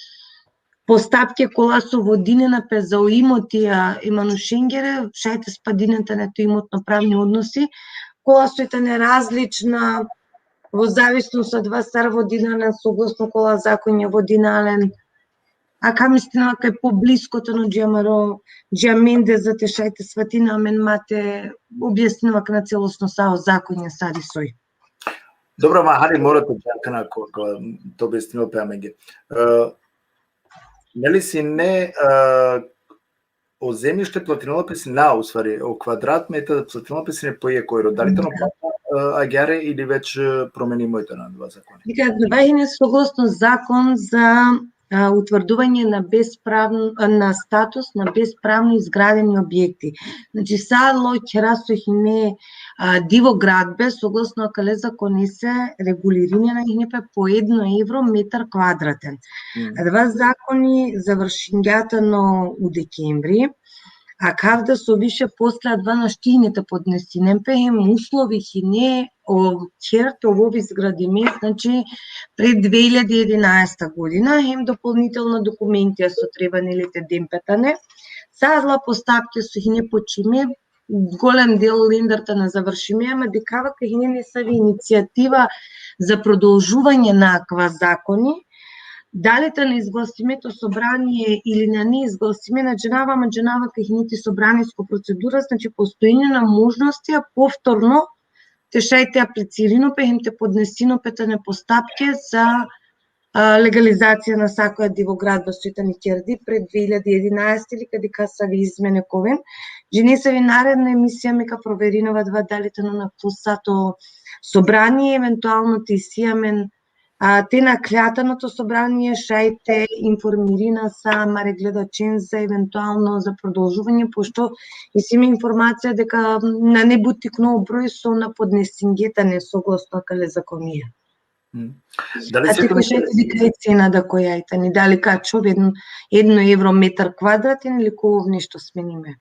postapke kola so vodinena pe za o imotija e manušengere, šaj te spadinen tane tu imotno pravni odnosi, kola soj tane različna, vo zavisnost adava sar vodinena len, soglasno kola zakonja vodinena len. A ka mislinava kaj poblisko tano dži amaro, dži amende, za te šaj te svatina amen, ma te objasnina akana celosno sa o zakonja sar i soj. Dobro, ma hari mora te dža akana ko, ko, te objasnina pe amenge. E, neli sine, e, o zemljište platinela pe sine, na, u stvari, o kvadrat metar platinela pe sine po jekh evro. Dali tano, e, agjaar ili već, e, promenimo i tano adava zakoni? Dikh, adava hine soglasno zakon za, a, utvrduvanje na bespravno, a, na status na bespravno izgradeni objekti. Znači, sa adala khera so hine, a, divo gradbe, soglasno akale zakonese regulirinena hine pe po jedno evro metar kvadraten. Mm. Adava zakoni završingja tano u dekembri, a kavda so više posle adava našti hine te podnesinen pe, hem uslovi hine o kher te ovel izgradime, znači, pred dve hiljadi jedanaesta godina, hem dopolnitelna dokumentija so treba, neli, te den pe tane. Sa adala postapke so hine počime, golem del lendar tane završime, ama dikhava kaj hine nesavi inicijativa za prodolžuvanje na akava zakoni, dali tane izglasime to sobranie ili nane izglasime, na džanava, ama džanava kaj hine ti sobranisko procedura, znači, postojinena možnostija povtorno te šaj te aplicirino pe, hem te podnesino pe tane postapke za, a, legalizacija na sakoja divo gradba so tani kerdi pred dve hiljadi jedanaesta ili ka dikha savi izmene ka oven. Dži nesavi naredna emisija me ka proverinava adava dali tano na pusato sobranie, eventualno te isi amen, a, te nakhla tano to sobranie, šaj te informirina sa amare gledačen za eventualno za prodolžuvanje, pošto isi me informacija deka nane but tikno o broj so na podnesinge tane soglasno akale zakonie. М. Дали А се ти тоа кажете дека е цената која е тани, дали качува едно, едно евро метар квадратен или ко овој нешто смениме?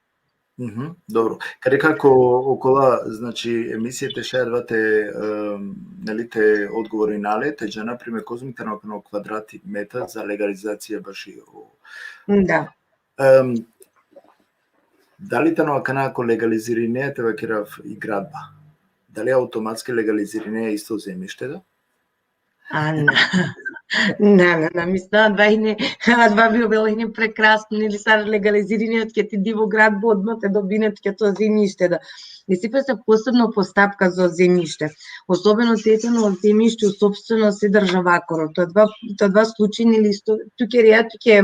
Мгм, добро. Каде како окола, значи, емисијата ше два те, ем, нели, те одговори на ле, те џа, например, козмите на около квадрати метар за легализација баш и о... Да. Ем, дали тано акана ако легализирине, те вакерав и градба? Дали автоматски легализирине исто земјиште, да? А, на. На, на, на, мислам, адва ине, адва би било ине прекрасно, нели, сар легализирине, од ке ти диво градба, одма те добине, од ке тоа земјиште, да. И си пе се посебно постапка за земјиште. Особено тетено земјиште у собственост се државакоро. Тоа два, тоа два случаи, нели, исто, туке реа, туке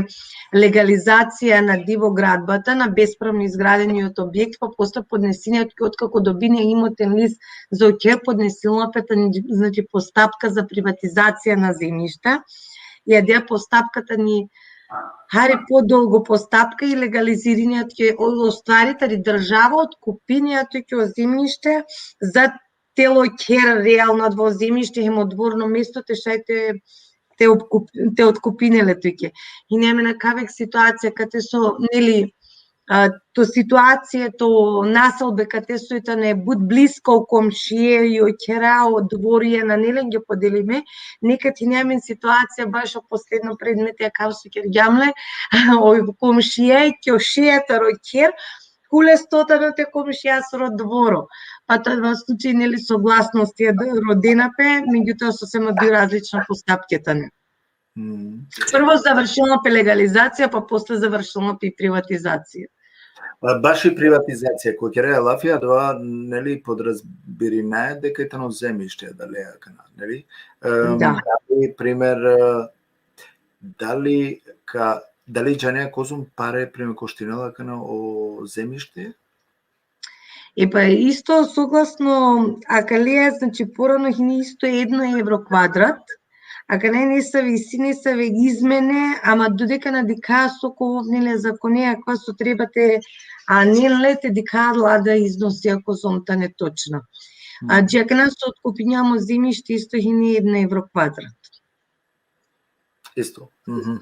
легализација на диво градбата, на бесправно изградениот објект, па после поднесине, од-, откако добине имотен лист за оке, поднесилна пе, значи, постапка за приватизација на земјишта. Ја дија постапката ни хари подолго постапка и легализириниот ке о-, оствари тари држава откупиниот ке о земјиште за тело кер реално во земјиште, хем одворно место, те шајте те откуп-, те откупинеле туке. И неме на кавек ситуација каде со, нели, а, то ситуација, то населбе каде со и тане буд близко комшие и окера, одворија на, нели, ги поделиме. Некад и неме ситуација баш о последно предмет, ја као со кер ѓамле, ој комшие, кјошијата рокер, куле стотано те комшија со родворо. Па тоа во случај, нели, согласност ја д-, родена пе, меѓутоа со сема би различна постапката, не. М. Прво завршила пе легализација, па после завршила пе и приватизација. Па баш и приватизација, кој ќе реа лафија, два, нели, подразбиринаје дека е тано земјиште, дали е акана, нели? Ем, Да. Дали, пример, е, дали ка, дали џанеа козум паре, пример, коштинела акана о земјиште? Е, па исто согласно Акалија, значи, порано хини исто едно евро квадрат, а кај не са висини, са ве измене, ама додека на дикаа со кововниле закони, а која со требате, а не лете дикаат лада износи, ако зомта не точна. А М. џека нас откупињамо земјиште исто хини едно евро квадрат. Исто. Мгм.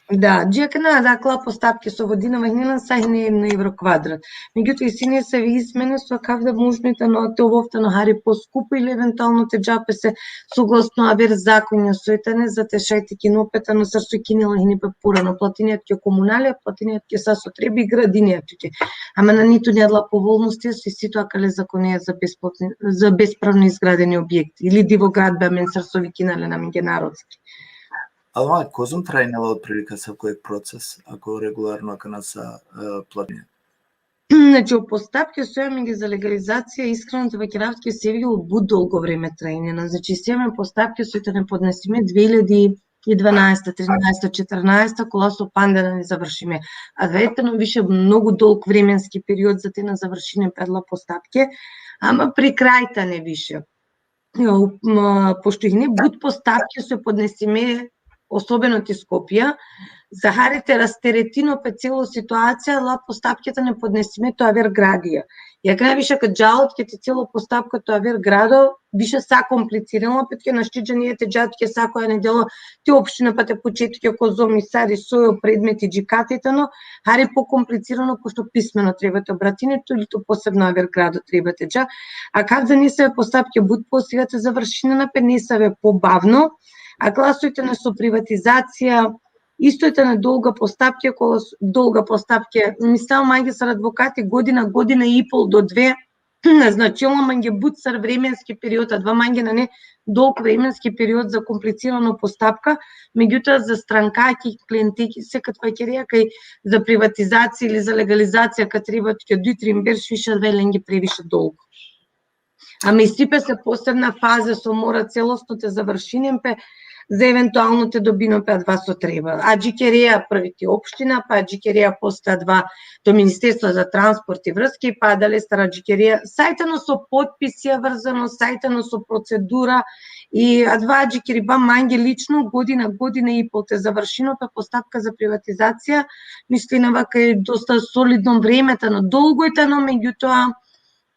Да, џека на дакла постапки со година вајнина са хини едно евро квадрат. Меѓутоа, и сине се ви измена со кав да можете, но те ововта но хари поскупо или евентуално те џапе се согласно авер закони со итане за те шајте кинопета, но сар со кинела хини пе порано платиниот ке комуналија, платиниот ке са со треба и градиниот ке. Ама на ниту не дла поволности со ситуа кале законија за бесплатни, за бесправно изградени објекти или диво градба мен сар со ви кинале на минге народски. Алма, козум трајнела од прилика са кој процес, ако регуларно акана са, е, платиниот? Значи, о постапки со ја минге за легализација, искрено те вакеравски се ви од бут долго време трајнена. Значи, се ме постапки со итане поднесиме две илјади и дванаесета, тринаесета, четрнаесета, кола со пандена не завршиме. А веќе но више многу долг временски период за те на завршиме предла постапки, ама при крај та не више. М, пошто и не бут постапки се поднесиме, особено ти Скопје, за хари те растеретино пе цело ситуација, ла постапките не поднесиме тоа вер градија. Ја кај више кај џалот ке ти цело постапка тоа вер градо, више са комплицирано, пет ке нашти џаније те џат ке сакоја недело ти општина па те почетке ко зоми сари сојо предмети џикатите, но хари покомплицирано, пошто писмено треба те обратине, ту или ту посебно авер градо треба те џа. А кав за не се постапки бут посига те завршина на пе не се ве побавно, а класоите на со приватизација, исто е на долга постапка, кола с-, долга постапка, мислам, мајке сар адвокати година, година и пол до две, назначила манге бут сар временски период, а два манге на не долг временски период за комплицирано постапка, меѓутоа за странкаки, клиентики, се кај вакерија кај за приватизација или за легализација, кај треба ќе дуи три берш више, две ленги превише долго. Ама и сипе се посебна фаза со мора целосно те завршинем пе, за евентуално те добино пе адва со треба. А џикереја први ти општина, па џикереја после адва до Министерство за транспорт и врски, па дале стара џикереја, сајтано со подписија врзано, сајтано со процедура и адва џикери ба манге лично година, година и пол те завршино пе постапка за приватизација, мислина вака е доста солидно време, тано долго е тано, меѓутоа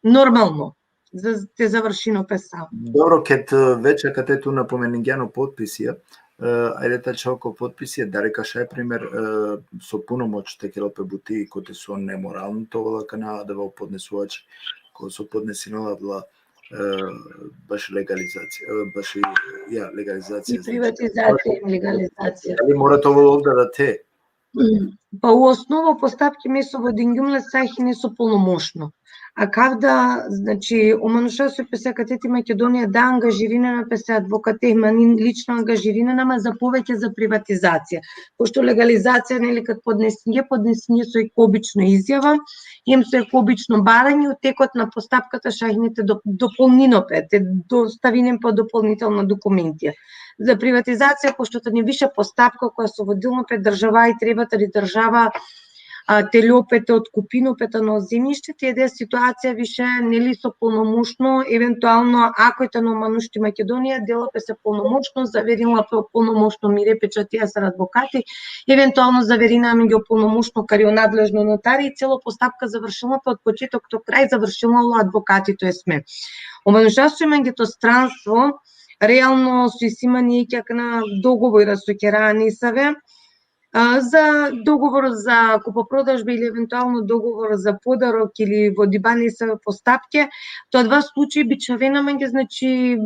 нормално. за те завршино пе са. Dobro, ked, e, već akate tu napomeningjan o potpisija, e, ajde te ačhal ko potpisija, dali ka šaj primer, e, so punomoć te kerel pe buti, kote so nemoralno te ovel akana, adava o podnesuvač, ko so podnesinela avla, e, baši legalizacija, e, baši, ja, legalizacija, И приватизација и легализација. Ali mora te ovel ov da te. Па у основа постапки ме со водингјум ле сахи не со полномошно. А кавда, значи, о мануша со пе са катети Македонија да ангажирина на пе са адвокате, ма ни лично ангажирина на, ма за повеќе за приватизација. Пошто легализација, нели, кад поднесинге, поднесинге со екобично изјава, им со екобично барање, у текот на постапката шахине те доп-, дополнино пе, те доставинем по дополнителна документија. За приватизација, пошто та не више постапка која се водилно пе држава и треба тари држава, а, те лопете од купино пе та на земјиште, ти еде ситуација више, нели, со полномошно, евентуално, ако е тано манушти Македонија, дела пе се полномошно, заверинла пе полномошно мире печатија са адвокати, евентуално заверина меѓу полномошно карио надлежно нотари и цело постапка завршила пе од почеток до крај, завршила ло адвокати, тоест ме. О манушаство имање то странство, реално со исима ние ќе на договора со керани саве, а, за договор за купопродажба или евентуално договор за подарок или во дибани се постапке, тоа два случаи бичавена маѓе, значи,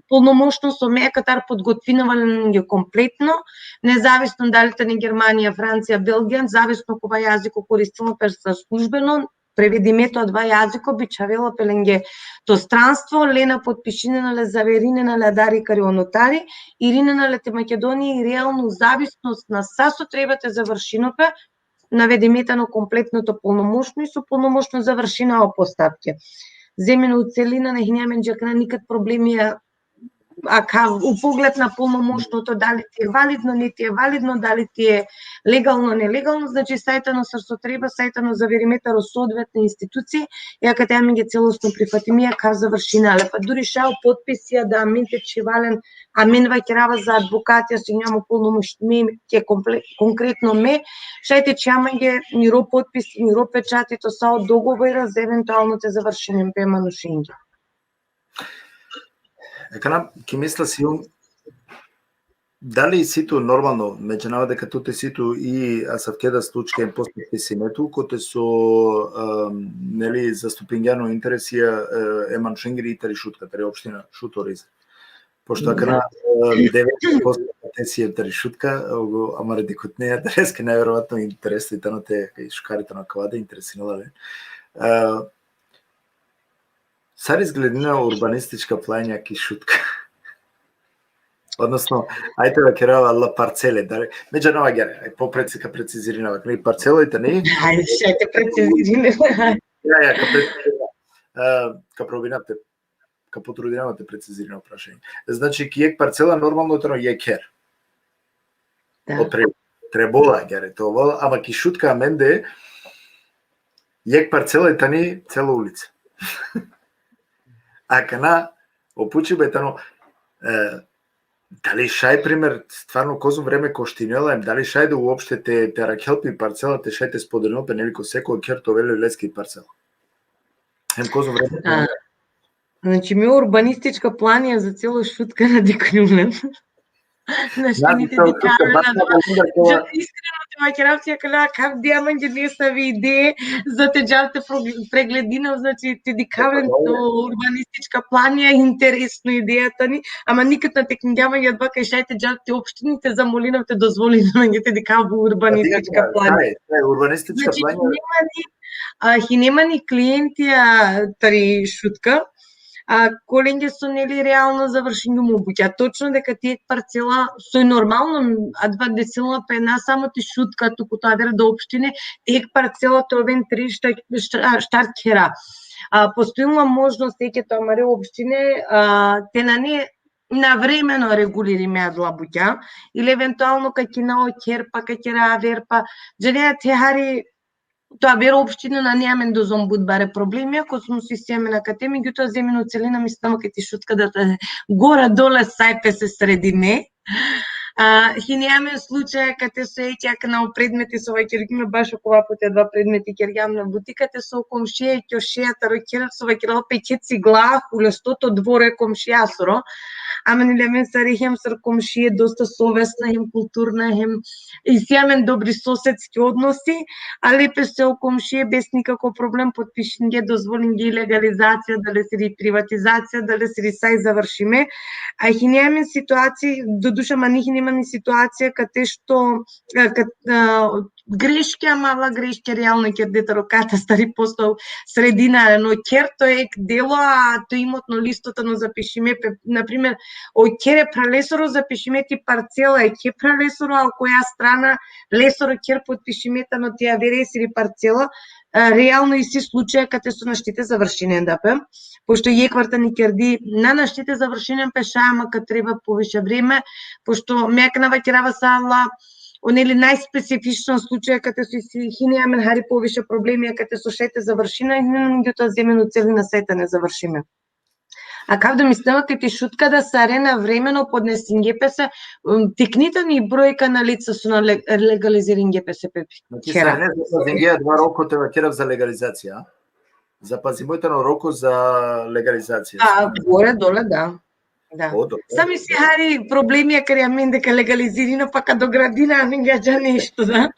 полномошно со ме катар подготвинавален ги комплетно, независно дали тани Германија, Франција, Белгија, зависно кога јазико користимо пе са службено, преведимето од два јазико бичавела пе ленге то странство, лена подпишинена ле, заверинена ле адари карио нотари, иринена ле те Македонија и реално зависност на са со треба те завршино пе, наведимето на комплетното полномошно и со полномошно завршина о постапке. Земено у целина не хиняме джакна никад проблеми, а, а ка, у поглед на полномошното, дали ти е валидно, не ти е валидно, дали ти е легално, нелегално, значи сајта на сар со треба, сајта на заверимето ро соодветна институција, ја каде ами ги целосно прифатими, ја ка завршина, але па дури шао подписија да амен те чивален, амен вакерава за адвокатија, со няму полномош-, ме, ке компле-, конкретно ме, шајте че амен ги миро подпис, миро печати, то са од договора за евентуално те завршинем пе манушенги. Е, кана, ки мисла си ум, дали си ту нормално, ме джанава дека ту те си ту и асавкеда случај после писинето, коте со, ам, нели, заступингјано интересија, е, е манушенгири и тари Шутка, тари општина Шуто Ориза. Пошто кана, е, деветдесет проценти те си е тари Шутка, ого, амаре дикот не е, тареска најверојатно интересно и тано те, и шукари тано каваде, интересинала ле. Е, Sar izgledina urbanistичка плања ки Шутка? Односно, ајде да керава ла парцеле, да, ме джанава гере, ај, по преци-, ка прецизиринава, кај парцела и тани? Ајде, шајте прецизиринава. Ја, ја, ка прецизиринава. Е, ка пробинавте, ка потрудинавате прецизирина прашање. Значи, ки јек парцела нормално тано јек хер. Да. Од пре-, требола, гере, тоа, ама ки Шутка аменде, јек парцела и тани цела улица. А кана, опучи бе тано, е, дали шај, пример, стварно козум време коштинела им, дали шај да уопште те, те аракел пи парцела, те шај те споделинел пе, нели, ко секој кер то веле лески парцела. Ем козум време. А, значи, ми урбанистичка планија за цело Шутка на дикнумен. Значи, Значи, нити тоа, дикавлен тоа, на тоа, два. тоа, Жо, искрено, ти макерам ти ја каля, кав дија манѓе не са ви идеи за те джавте про-, прегледина, значи, ти дикавлен Тоа, то урбанистичка планија, интересно идејата ни, ама никад на текнѓама ја два кај шајте джавте општини, те замолинав, те дозволинав, манѓе те дикав урбанистичка Па, планија. тај, тај, урбанистичка Значи, планја. Нема ни, а, и нема ни клиенти, а, тари Шутка, а, коленѓе со, нели, реално завршињу му буќа. Точно дека ти ек парцела, со нормално, а два десила пе на само ти Шутка, туку тоа вер да општине, ти ек парцела тоа вен три шта-, шта-, штар кера. А, постојала можност, теке тоа маре општине, а, те на не навремено регулири ме адла буќа, или евентуално ка кина о кер, па ка кера авер, па, джанеа те хари, тоа вер општина на неамен дозом буд баре проблеми, ако сум си семе на кате, меѓутоа земено целина мислам ка ти Шутка да те гора доле сај пе се средине. А, hini amen slučaja kate so ek, akana o predmeti so vakergjum, baš okova puti adava predmeti kergjam na buti, kate so o komšija, e komšija taro kher so vakerela pe: Khe cigla, hulesto to dvoro e komšijasoro. Amen, ili amen sare hem sar komšije dosta sovesna, hem kulturna, hem isi amen dobri sosedski odnosi, ali pe so o komšije bez nikako problem potpišingje, dozvolinge i legalizacija, dali siri privatizacija, dali siri sa i završime. A hini amen situacija, doduša ma ni hini amen situacija kate što, e, kat-, e, greške, ama avla greške realno kerde taro katastar i posle sredina, no kher to ek delo, a to imotno listo tano zapišime pe, na primer, o kher e phralesoro zapišime ti parcela, e kher phralesoro, a koja strana lesoro kher potpišime tano ti avere siri parcela. E, realno isi slučaja kate so našti te završinen da pe, pošto jekhvar tani kerdi, na, našti te završinen pe, šaj, ama ka treba poviše vreme, pošto me akana vakerava sa la, o, neli, najspecifično slučaja kate so isi, hini amen hari poviše problemi, kate so šaj te završina, hini amen, međutoa zemeno celina sa i tane završime. A kava da mislinava kaj ti Šutka da sarena vremeno podnesinge pese, um, tikni tani brojka na lica so na le-, legaliziringe pese pe. Znači, kher. Sarena zapazinge adava roko, te vakerav, za legalizacija, a? Zapazimo tano roko za legalizacija. A, gore dole, da. Da. O, dobro. Samo isi hari problemi akari amen deka legalizirina, pa ka dogradina, amen ga dža nešto, da.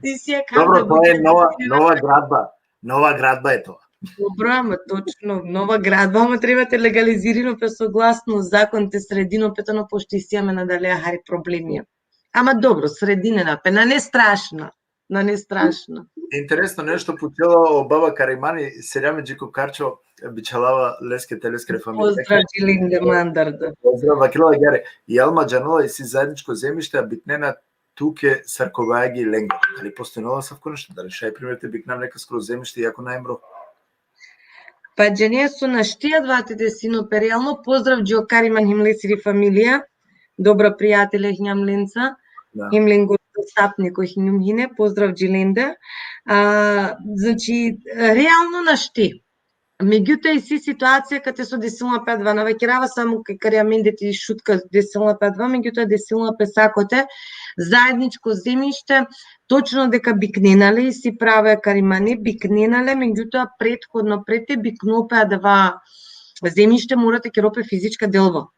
Isi akava. Dobro, da to je nova, nova gradba. Nova gradba je to. Dobro, ama točno, nova gradba, ama treba te legalizirino pe soglasno zakon, te sredino pe tano, pošto isi amen adalea hari problemija. Ama dobro, sredinena pe, nane strašno. Nane strašno. Interesno nešto pučela o baba Karimani, seljami dži ko Karčo, bičhalava leske te leskere familije. Pozdrav dži lende mandar, da. Pozdrav, vakerela agjaar. I Alma džanela, isi zajedničko zemište, a biknena tuke sar kobajagi lenge. Dali postojnela asavko nešto? Dali šaj, primer, te biknav nekaskoro zemište, iako nane mro? Pa džanea so našti adava te desino pe realno. Pozdrav dži o Kariman hem lesiri familija. Dobra prijatelja hinjam lenca. Da. Hem lengoro sapniko hinjum hine. Pozdrav dži lende. A, znači, realno našti. Međutoa, isi situacija kate so desinela pe adava, na vakerava samo kaj, kari amende ti Šutka desinela pe adava, međutoa desinela pe sa kote zajedničko zemište, točno deka biknena le, isi pravo e Karimani, biknena le, međutoa prethodno, pred te bikno pe adava zemište, mora te kero pe fizička delba.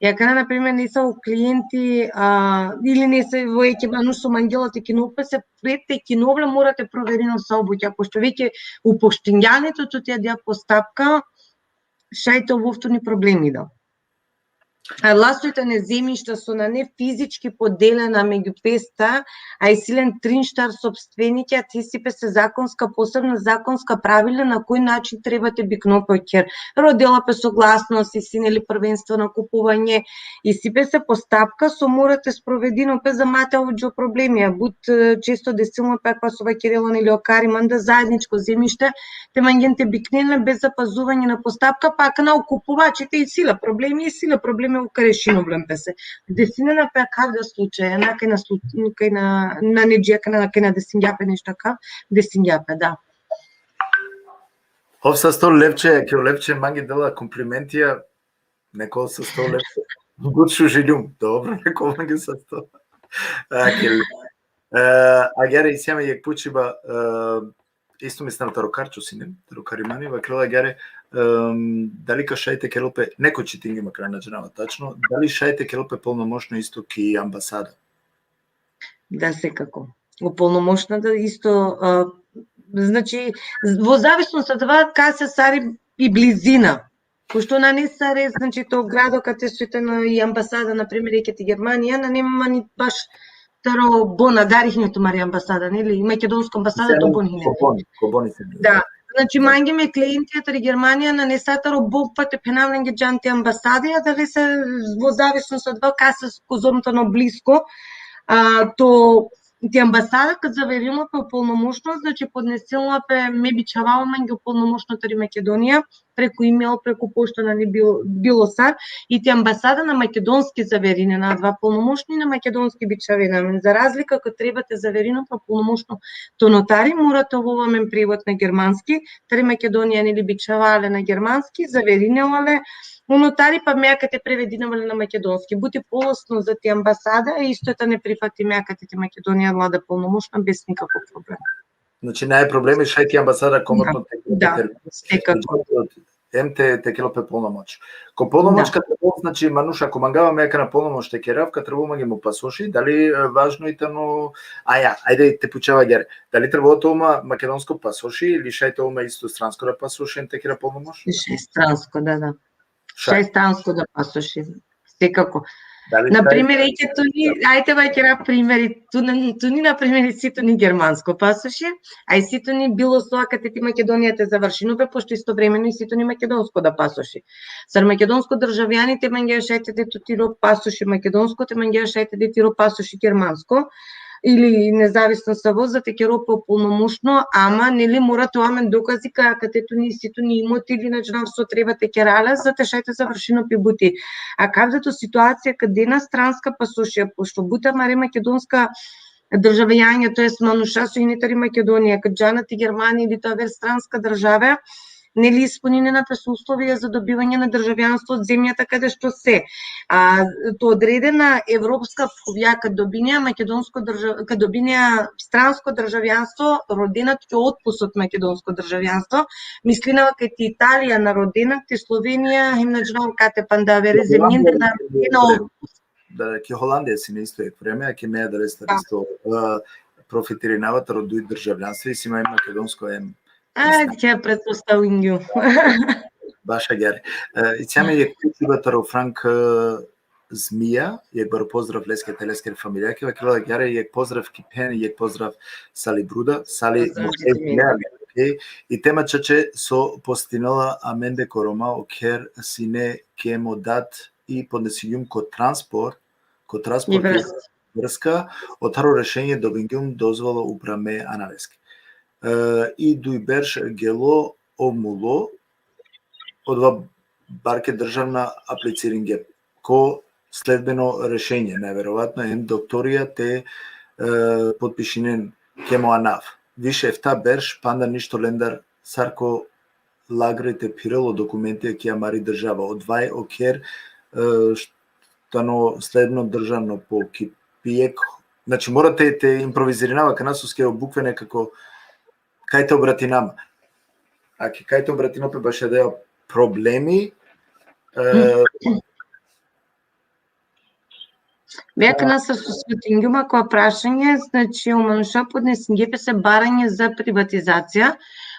E akana, na primer, nesavo klienti, a, ili nesavo jekh manuš so mangela te kinol pese, pred te kinol le, mora te proverino sa o bukja, pošto veke upoštingjan le tuti adaja postapka, šaj te ov tut ni problemi da. A la soj tane zemišta so nane fizički podelena među pesta, a isi len trin-štar sopstvenikja, te isi pese zakonska, posebna zakonska pravila na koj način treba te biknol pe o kher. Rodela pe soglasnost, isi, neli, prvenstvo na kupuvanje, isi pese postapka so mora te sprovedino pe, za ma te ovel dži o problemija. But, e, često desinela pe, akava so vakerela, neli, o Kariman, da zajedničko zemište te mangen te biknen le bez zapazuvanje na postapka, pa akana o kupuvači te isi la problemi, isi la problemi, ka rešinol len pese. Desinena pe akava da slučaja, na kaj na slu-, kaj na, na neđe, kaj na, kaj na desingja pe nešto akava, desingja pe, da. Ov sasto Levče, kaj o Levče mange dela komplimentija, neko sasto Levče. Gut šužiljum, dobro, neko mange sasto. Akaj. E, agjaar isi amen jekh pučiba, e, isto mislam taro Karčo sine, taro Karimani, vakerela agjaar, em, dali ka šaj te kerel pe, neko čitingjum, akana na džanava tačno, dali šaj te kerel pe polnomoćno isto ki ambasada? Da, sekako. O polnomoćno da isto, a, znači, vo zavisnost od toga kase sar i blizina. Pošto nane sare, znači, to grado kate so i tano i ambasada, na primer, jekh ti Germanija, nane ma ni baš taro Bon, agjaar hine tumari ambasada, neli? I makedonsko ambasada to Bon hine. Ko Bon, ko Bon isi. Da. Znači, mange me klientija tari Germanija, nane sa taro Bon, pa te phenav lenge džan ti ambasada, adalese vo zavisnost od toga kase, kozom tano blisko, a, to ti ambasada, kad zaverimo pe o polnomoćno, znači, podnesinela pe, me bičhavava mange o polnomoćno tari Makedonija, преку имејл, преку пошта, нели, било, било сар, и ти амбасада на македонски заверинена, адва полномошни на македонски бичавена. Ама за разлика кога треба те заверинува па полномошно то нотари, мора те овој амен превод на германски, тари Македонија, нели, бичавале на германски, заверинелале у нотари, па меа каде превединавале на македонски. Бути полосно за ти амбасада, исто та не прифати меа каде ти Македонија влада полномошна без никаков проблем. Znači, naj problemi, šaj ti ambasada komotno Da, da, sekako. Em te, te kelo pe polnomoć. Ko polnomoć Da. Kad te bol, znači, manuš, ako mangava me kana polnomoć te kerav, kad trebol mange mo pasoši, dali e, važno i tano, a ja, ajde te pučava gere, dali trebol te oma makedonsko pasoši ili šaj te oma isto stransko da pasoši, em te kera polnomoć? Šaj stransko, da, da. Šaj stransko da pasoši. Sekako. Dali Na šaj- primer, ike tu ni, ajde va kera primeri, tu ni, tu ni, na primer, si tu ni germansko pasoši, a i si tu ni bilo so, a kate ti Македонија те завршинува, пошто истовремено и си ту ни македонско да пасоши. Сар македонско државјани те мангеа шајте де ту тиро пасоши македонско, те мангеа шајте де тиро пасоши германско, или независно са во, за те керо по полномошно, ама, нели, мора тоа амен докази ка-, кате ту ни си ту ни имоти или на джнав со треба те керале, за те шајте завршино пи бути. А кавде то ситуација каде на странска пасошија, пошто бута маре македонска државјања, тоест мануша со инитари Македонија, кај джана ти Германија или тоа вер странска држава, нели, исполнинена пе се условија за добивање на државјанство од земјата каде што се. А, то одредена европска фобија, кад добинеа македонско држав-, кад добинеа странско државјанство, родена ти отпуст од македонско државјанство, мислинава кај ти Италија на родена, ти Словенија, им на джнав кате пандавере земјинде на родена отпуст. Da, ki Holandija si na isto jek vreme, a ki me adresa isto e, profitirinava taro duj državljanstvo i si ima em makedonsko em А, ќе претпоставињу. Baš agjar. E, i cjame jek pučiba taro Frank e, Zmija, jek baro pozdrav leske te lesker familijake, vakila agjar jek pozdrav ki phen, jek pozdrav sali bruda, sali Pozdrav, muhej Zmija. Okej. I tema čače so postinela amende ko Roma, o kher sine kemo dat i podnesingjum ko transport, ko transport I vrska. Vrska, o taro rešenje dobingjum dozvola uprame anaveske. E, i duj berš gelo o mulo, odova barke državna apliciringe. Ko sledbeno rešenje, najverovatno, em doktorija te e, potpišinen kemo anav. Više efta berš, panda ništo lendar sar ko lagre te phirel o dokumentija ki amari država. Odvaj o kher, e, tano sledbeno državno po ki pijek. Znači, mora te, te improvizirinava, kana so skero bukve nekako, kaj te obratinama. Aki kaj te obratinama pe baš da problemi, e, Веќе нас со светињума која прашање, значи, о мануша поднесинге пе се барање за приватизација,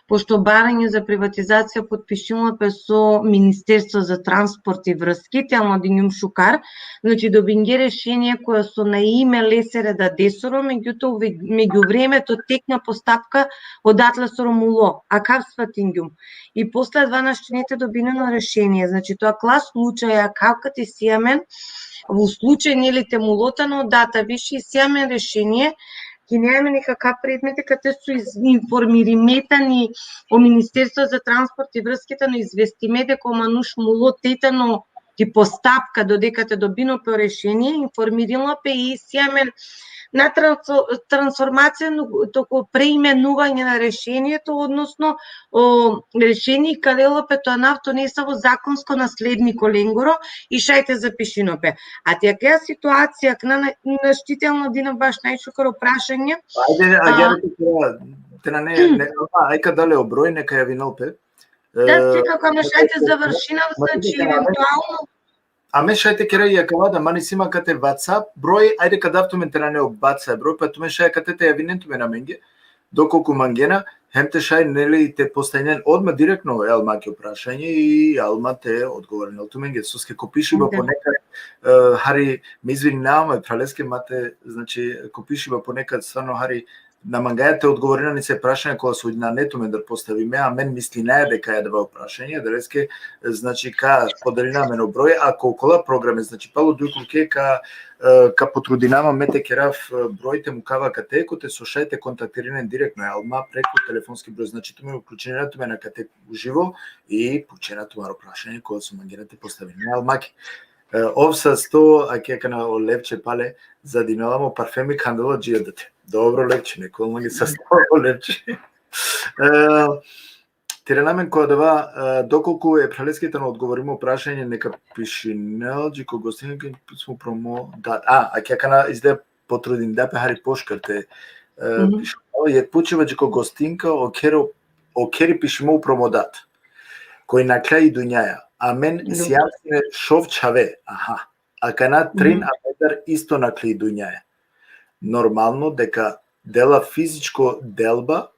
пошто барање за приватизација потпишуваме пе со Министерство за транспорт и врски, те ама динјум шукар, значи, добинге решение кое со на име лесере да десоро, меѓутоа, уве-, меѓу времето текна постапка одатле со Ромуло, а кав светињум. И после два нашто не те добинено решение, значи, тоа клас случаја, кав кате си амен, во случај, нели, те му лотано дата, више и си амен решение, ги неаме некака предмети каде су из-, информириметани о Министерство за транспорт и врските, но известиме дека о мануш му лотетано ти постапка додека те добино по решение, информирила пе и си амен на трансо-, трансформација, но, току преименување на решението, односно о решение каде лопето анавто не са во законско наследнико ленгоро и шајте запишино пе. А тие кеа ситуација кна на, на штително дина баш најшукаро прашање. Ajde, A- agjar te kera, te na ne, ne, a, ajka dale o broj, neka javinel pe. Да, E, секако, ама шајте завршинав, ма значи, да, да, евентуално. A me šaj te kera i akava da, man isi ma kate WhatsApp broj, ajde ka dav tumen te na ne o WhatsApp broj, pa tumen šaj kate te javinen tumen amenge, dokolku mangena, hem te šaj, neli, te postavinen odma direktno, e, Alma ki prašanje i Alma te odgovorinel tumenge, soske ko pišiba Da. Ponekad, e, hari, me izvininavam, e, phraleske, ma te, znači, ko pišiba ponekad stvarno hari na mangaja te odgovorina nesave prašanja kola so nane tumendar postavime, amen mislinaja deka i adava o prašanje, adaleske, znači, ka podelina amen o broj, ako okola programe, znači, palo duj kurke ka, e, ka potrudinava me te kerav, e, broj te mukava kate, kote so šaj te kontaktirinen direktno e Alma preku telefonski broj, znači, tumen uključinena tumen akate uživo i pučena tumaro prašanje kola so mangena te postavinen e Almake. E, ov sasto, ake akana o Levče pale, zadinela mo parfemi khandela dži adate. Dobro, Levče, neko mange sasto, o Levče. E, te irana amen ko adava, e, dokolku e phraleske tano odgovorimo prašanje, neka pišinel dži ko gostinka, pismo upro mo dat. A, ake akana izde potrudinda pe hari pošukar te, e, pišinel, jekh pučiba dži ko gostinka, o khero, o kheri pišimo upro mo dat. Koj nakhlja i dunjaja. Amen sijam sine šov čhave. Aha. Akana trin amendar isto nakhli i dunjaja. Normalno deka dela fizičko delba,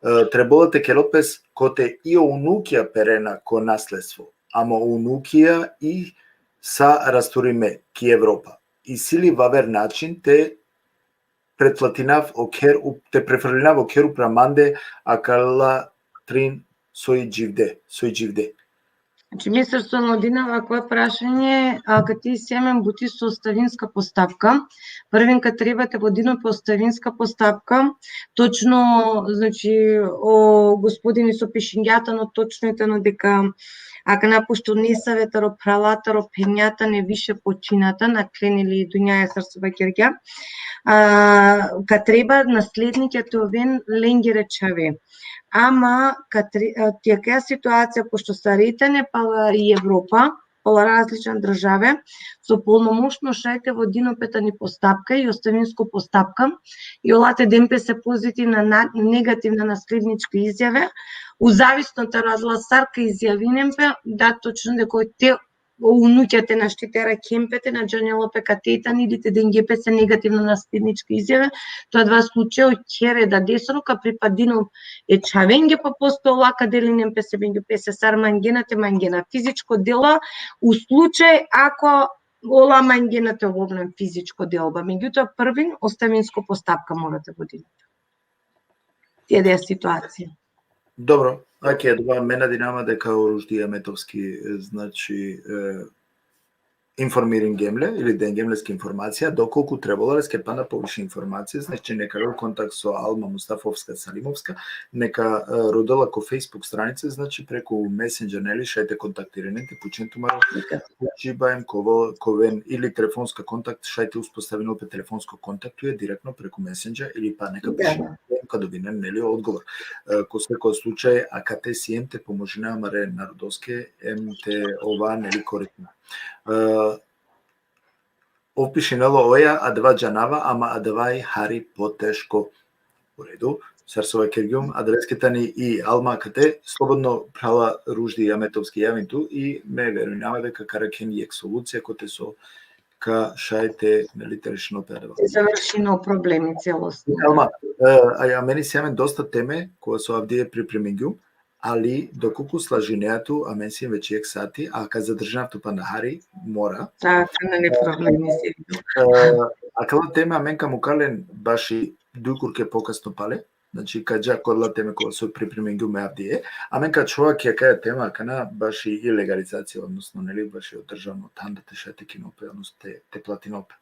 e, trebela te kerel pes kote i o unukija perena ko nasledstvo. Ama o unukija i sa rasturime ki Evropa. Isi li vaver način te pretplatinav o kher up-, te preferlinav o kher upra mande akala trin soj dživde, soj dživde. Znači, mi sar so vodinava akava prašanje, a, kate isi amen buti so ostavinska postavka. Prvin ka treba te vodinel pe ostavinska postavka. Točno, znači, o gospodini so pišingja tano, točno i tano deka akana pošto nesave taro phrala, taro phenja tane više počinata, nakhlena i dunjaja sar so vakergja. A, ka treba naslednikja te oven lengere čhave. Ama, ka tre-, a, ti akaja situacija, pošto sar i tane pala i Evropa, pala različna države, so polnomoćno šaj te vodinel pe tani postavka i ostavinsko postavka, i ola te den pese pozitivna, na-, negativna naslednička izjave, u zavisno taro adala sar ka izjavinen pe, da točno deka te o unukja te našti te arakhen pe, te na džanel pe kate tani, ili te dengje pese negativno naslednička izjave, to adava slučaj o kher e dadesoro ka pripadinel e čhavenge, pa posle ola ka delinen pese, bengjo pese sar mangena te mangena. Fizičko dela, u slučaj ako ola mangena te ovel len fizičko delba. Međutoa, prvin ostavinsko postavka mora te vodinel pe. Ti adaja situacija. Dobro, ake, adava me nadinava deka o Ruždi Ametovski, e, znači, e, informiringjem le ili dengjem leske informacija, dokolku trebela leske pana poviše informacija, znači, neka lel kontakt so Alma Mustafovska Salimovska, neka, e, rodela ko Facebook stranica, znači, preku Messenger, neli, šaj te kontaktirinen, te pučen tumaro pučiba em ka ovel, ka oven, ili telefonska kontakt, šaj te uspostavinel pe telefonsko kontakt tuja direktno preku Messenger ili pa neka pišinen, ka dobinen, neli, odgovor. E, ko sekova slučaj, akate siem te pomožina amare narodoske, em te ova, neli, korisno. E, ov pišinela: Oja, adava džanava, ama adava i hari poteško. U redu, sar so vakergjum, adaleske tani i Alma kate, slobodno, phrala Ruždi Ametovski, javin tu i me verujnava deka ka arakhen jekh solucija kote so ka šaj te, neli, te rešinel pe adava. Te završinel o problemi celosno. Alma, e, a, amen isi amen dosta teme, kola so avdive pripremingjum, ali dokolku slažinea tu, amen siem već jekh sati, a ka zadržinav tu panda hari, mora. Da, ka nane problemi. E, akala teme amen ka muka len baši duj kurke pokasno pale, znači, ka dža ko adala teme kola so pripremingjum me avdive, amen ka ačhova ki akaja tema akana baši i legalizacija, odnosno, neli, baši o državno thanda te šaj te kinel pe, odnosno te, te platinel pe.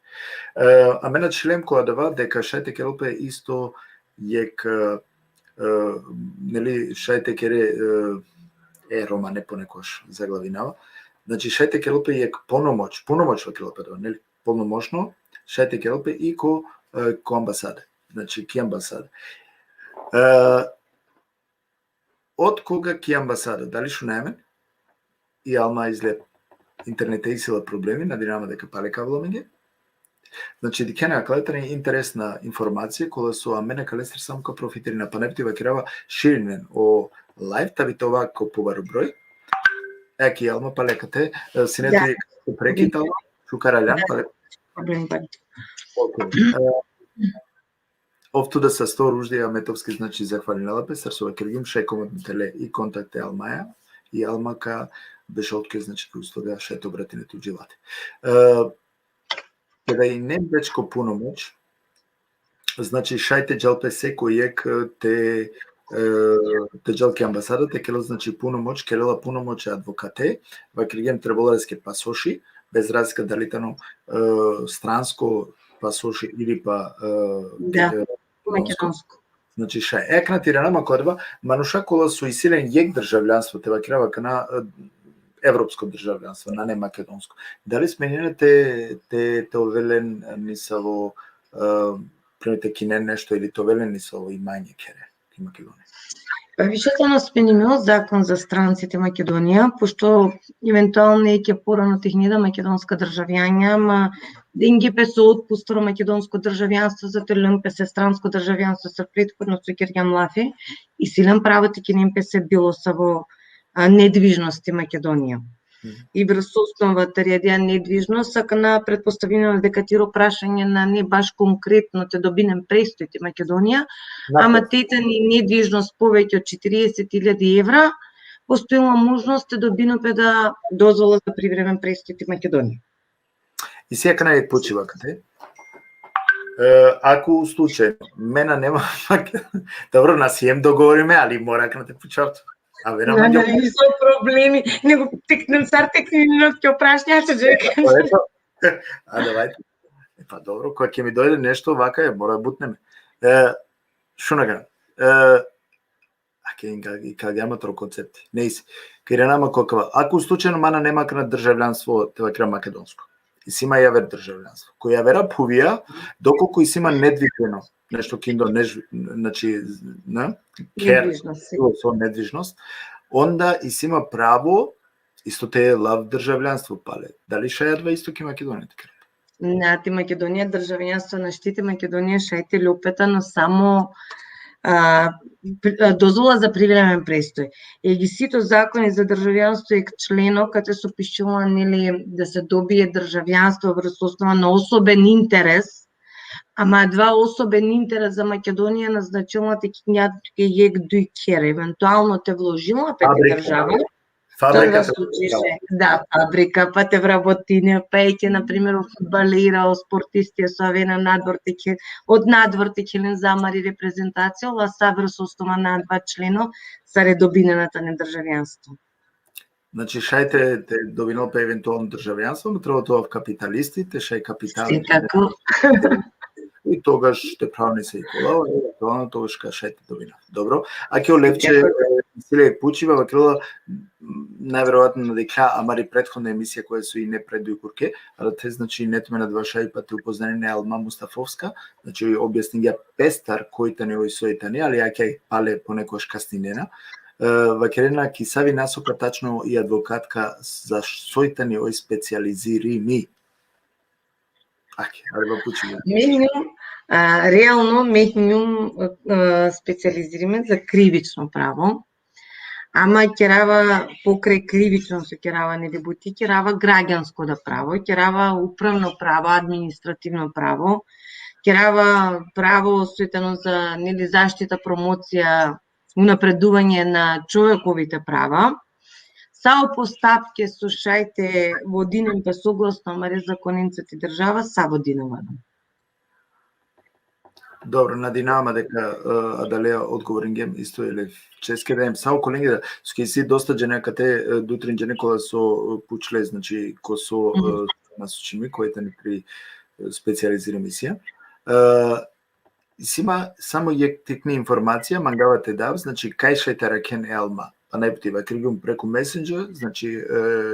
E, amen ačhilem ko adava deka šaj te kerel pe isto jekh, e, e, neli, šaj te kere, e, e, romane ponekogaš zaglavinava. Znači, šaj te kerel pe jekh ponomoć, ponomoć vakerel pe adava, neli, polnomoćno, šaj te kerel pe i ko, e, ko ambasada. Znači, ki ambasada. E, od koga ki ambasada, dali šunaja amen? I Alma izle internete isi la problemi, nadinava deka pale ka avol amenge. Znači, dikhena, akala tani interesna informacija, kola so amen akalestar samo ka profitirina, pana bi ti vakerava širinen o live, ta bi te ova ko pobaro broj. Eke, Alma, pale kate, e, sine tu jekh prekid, Alma, šukar aljan, pale. Problem, pale. Okej. E, ov tu da sasto, Ruždi Ametovski, znači, zahvalinela pe, sar so vakergjum, šaj komotno te le i kontakt e Almaja, i Alma ka bešel tuke, znači, ki usluga, šaj te obratine tu dži late. E, keda inem već ko punomoć, Znači, šaj te džal pe seko jekh, te, e, te džal ki ambasada, te kerel, znači, punomoć, kerela punomoć e advokate, vakergjem, trebela leske pasoši, bez razlika dali tano, e, stransko pasoši ili pa, e, Da, e, makedonsko. Znači, šaj. Akana te irana ma ko adava, manuša kola so isi len jekh državljanstvo, te vakerav akana, e, evropsko državljanstvo, nane makedonsko. Dali smenina te, te, te ovel len, e, nisavo, e, primer te kinen nešto ili te ovel len nisavo imanje khere ki Makedonija? Pa više tano smenimo zakon za strancite Makedonija, pošto eventualno jekh porano te hine da makedonska državjanja, ama dingje pese otpust taro makedonsko državljanstvo, za te lel len pese stransko državljanstvo, sar prethodno so kergjam lafi, isi len pravo te kinen pese bilo savo, a, nedvižnost e Makedonija. Mhm. I vrh osnova tari adaja nedvižnost, akana pretpostavimo deka tiro prašanje nane baš konkretno te dobinen prestoj e Makedonija, ama te tani nedvižnost poveće od četirieset iljadi evra, postojinela možnost te dobinel pe da dozvola za privremen prestoj e Makedonija. Isi akana jekh pučiba kate. E, ako u slučaj, me nane ma, dobro, na siem dogovorime, ali mora akana te pučav tut. A vera ma, niso problemi, nego tek nam sar tek nam ke prašanja, će. Eto. A davajte. E, pa dobro, koj ke mi dojde nešto ovaka, e, mora butne me. E, šun akana. E, ake, ka, ka gama tro koncepti. Nejse. Ka irana ma ko akava. Ako slučajno man nane ma akana državljanstvo, te vakera, makedonsko. Isi ma javer državljanstvo. Ko javera phuvija, dokolku isi ma nedviđeno, nešto kindo, než-, znači, na? Ker, nedvižnost, so nedvižnost, onda isi ma pravo isto te lav državljanstvo pale. Dali šaj adava isto ki Makedonija te kera? Na, ti Makedonija državljanstvo našti, ti Makedonija šaj te lel pe tano samo, a, pri-, a, dozvola za privremen prestoj. Jekh isi to zakoni za državljanstvo, jekh členo, kate so pišinela, neli, da se dobije državljanstvo vrh osnova na особен интерес, ama adava особен интерес za Makedonija na značinela te kinja tuke jekh duj khere, eventualno te vložinela pe ki država, Fabrika. Toga slučaj, da, fabrika, pa te vrabotine, pa eke, na primer, o fudbalera, o sportisti, so avena nadvor te khe-, od nadvor te khelen za amari reprezentacija, ola sa vrh osnova na adava členo, sar e dobinena tane državljanstvo. Znači, šaj te, te dobinel pe eventualno državljanstvo, ma treba te ovav kapitalisti, te šaj kapital. Sekako. I togaš te pravni se i kola, eventualno togaš ka šaj te dobina. Dobro. Ake o Levče, e, isi le pučiba, vakerela, m, najverovatno na dikhlja amari prethodna emisija koja so ine pre duj kurke, ali te, znači, ine tumen adava šajipa te upoznanine Alma Mustafovska, znači, objasningja pestar koj tani oj, soj tani, ali ake pale ponekogaš kasninena. E, vakerena ki savi nasoka tačno i advokatka, za soj tani oj specijalizirimi. Ake, ali ba pučiba. Me hinjum, a, realno, me hinjum, a, specijalizirime za krivično pravo. Ama kerava pokraj krivično so kerava, neli, buti, kerava građansko da pravo, kerava upravno pravo, administrativno pravo, kerava pravo soj tano za, neli, zaštita, promocija, unapreduvanje na човековите права. Sa o postapke so šaj te vodinen pe soglasno amare zakoninca ti država, sa vodinava. Dobro, nadinava ma deka, e, adalea odgovoringjem isto e Levčeske, da em sa okolenge da, soske isi dosta džene kate, e, duj trin džene kola so, e, pučle, znači, ko so, e, nasočimi, koj tani pri, e, specijalizirimi emisija. E, isi ma samo jekh tikni informacija, mangava te dav, znači, kaj šaj te arakhen e Alma. Pa najbuti vakergjum preku Messenger, znači, e,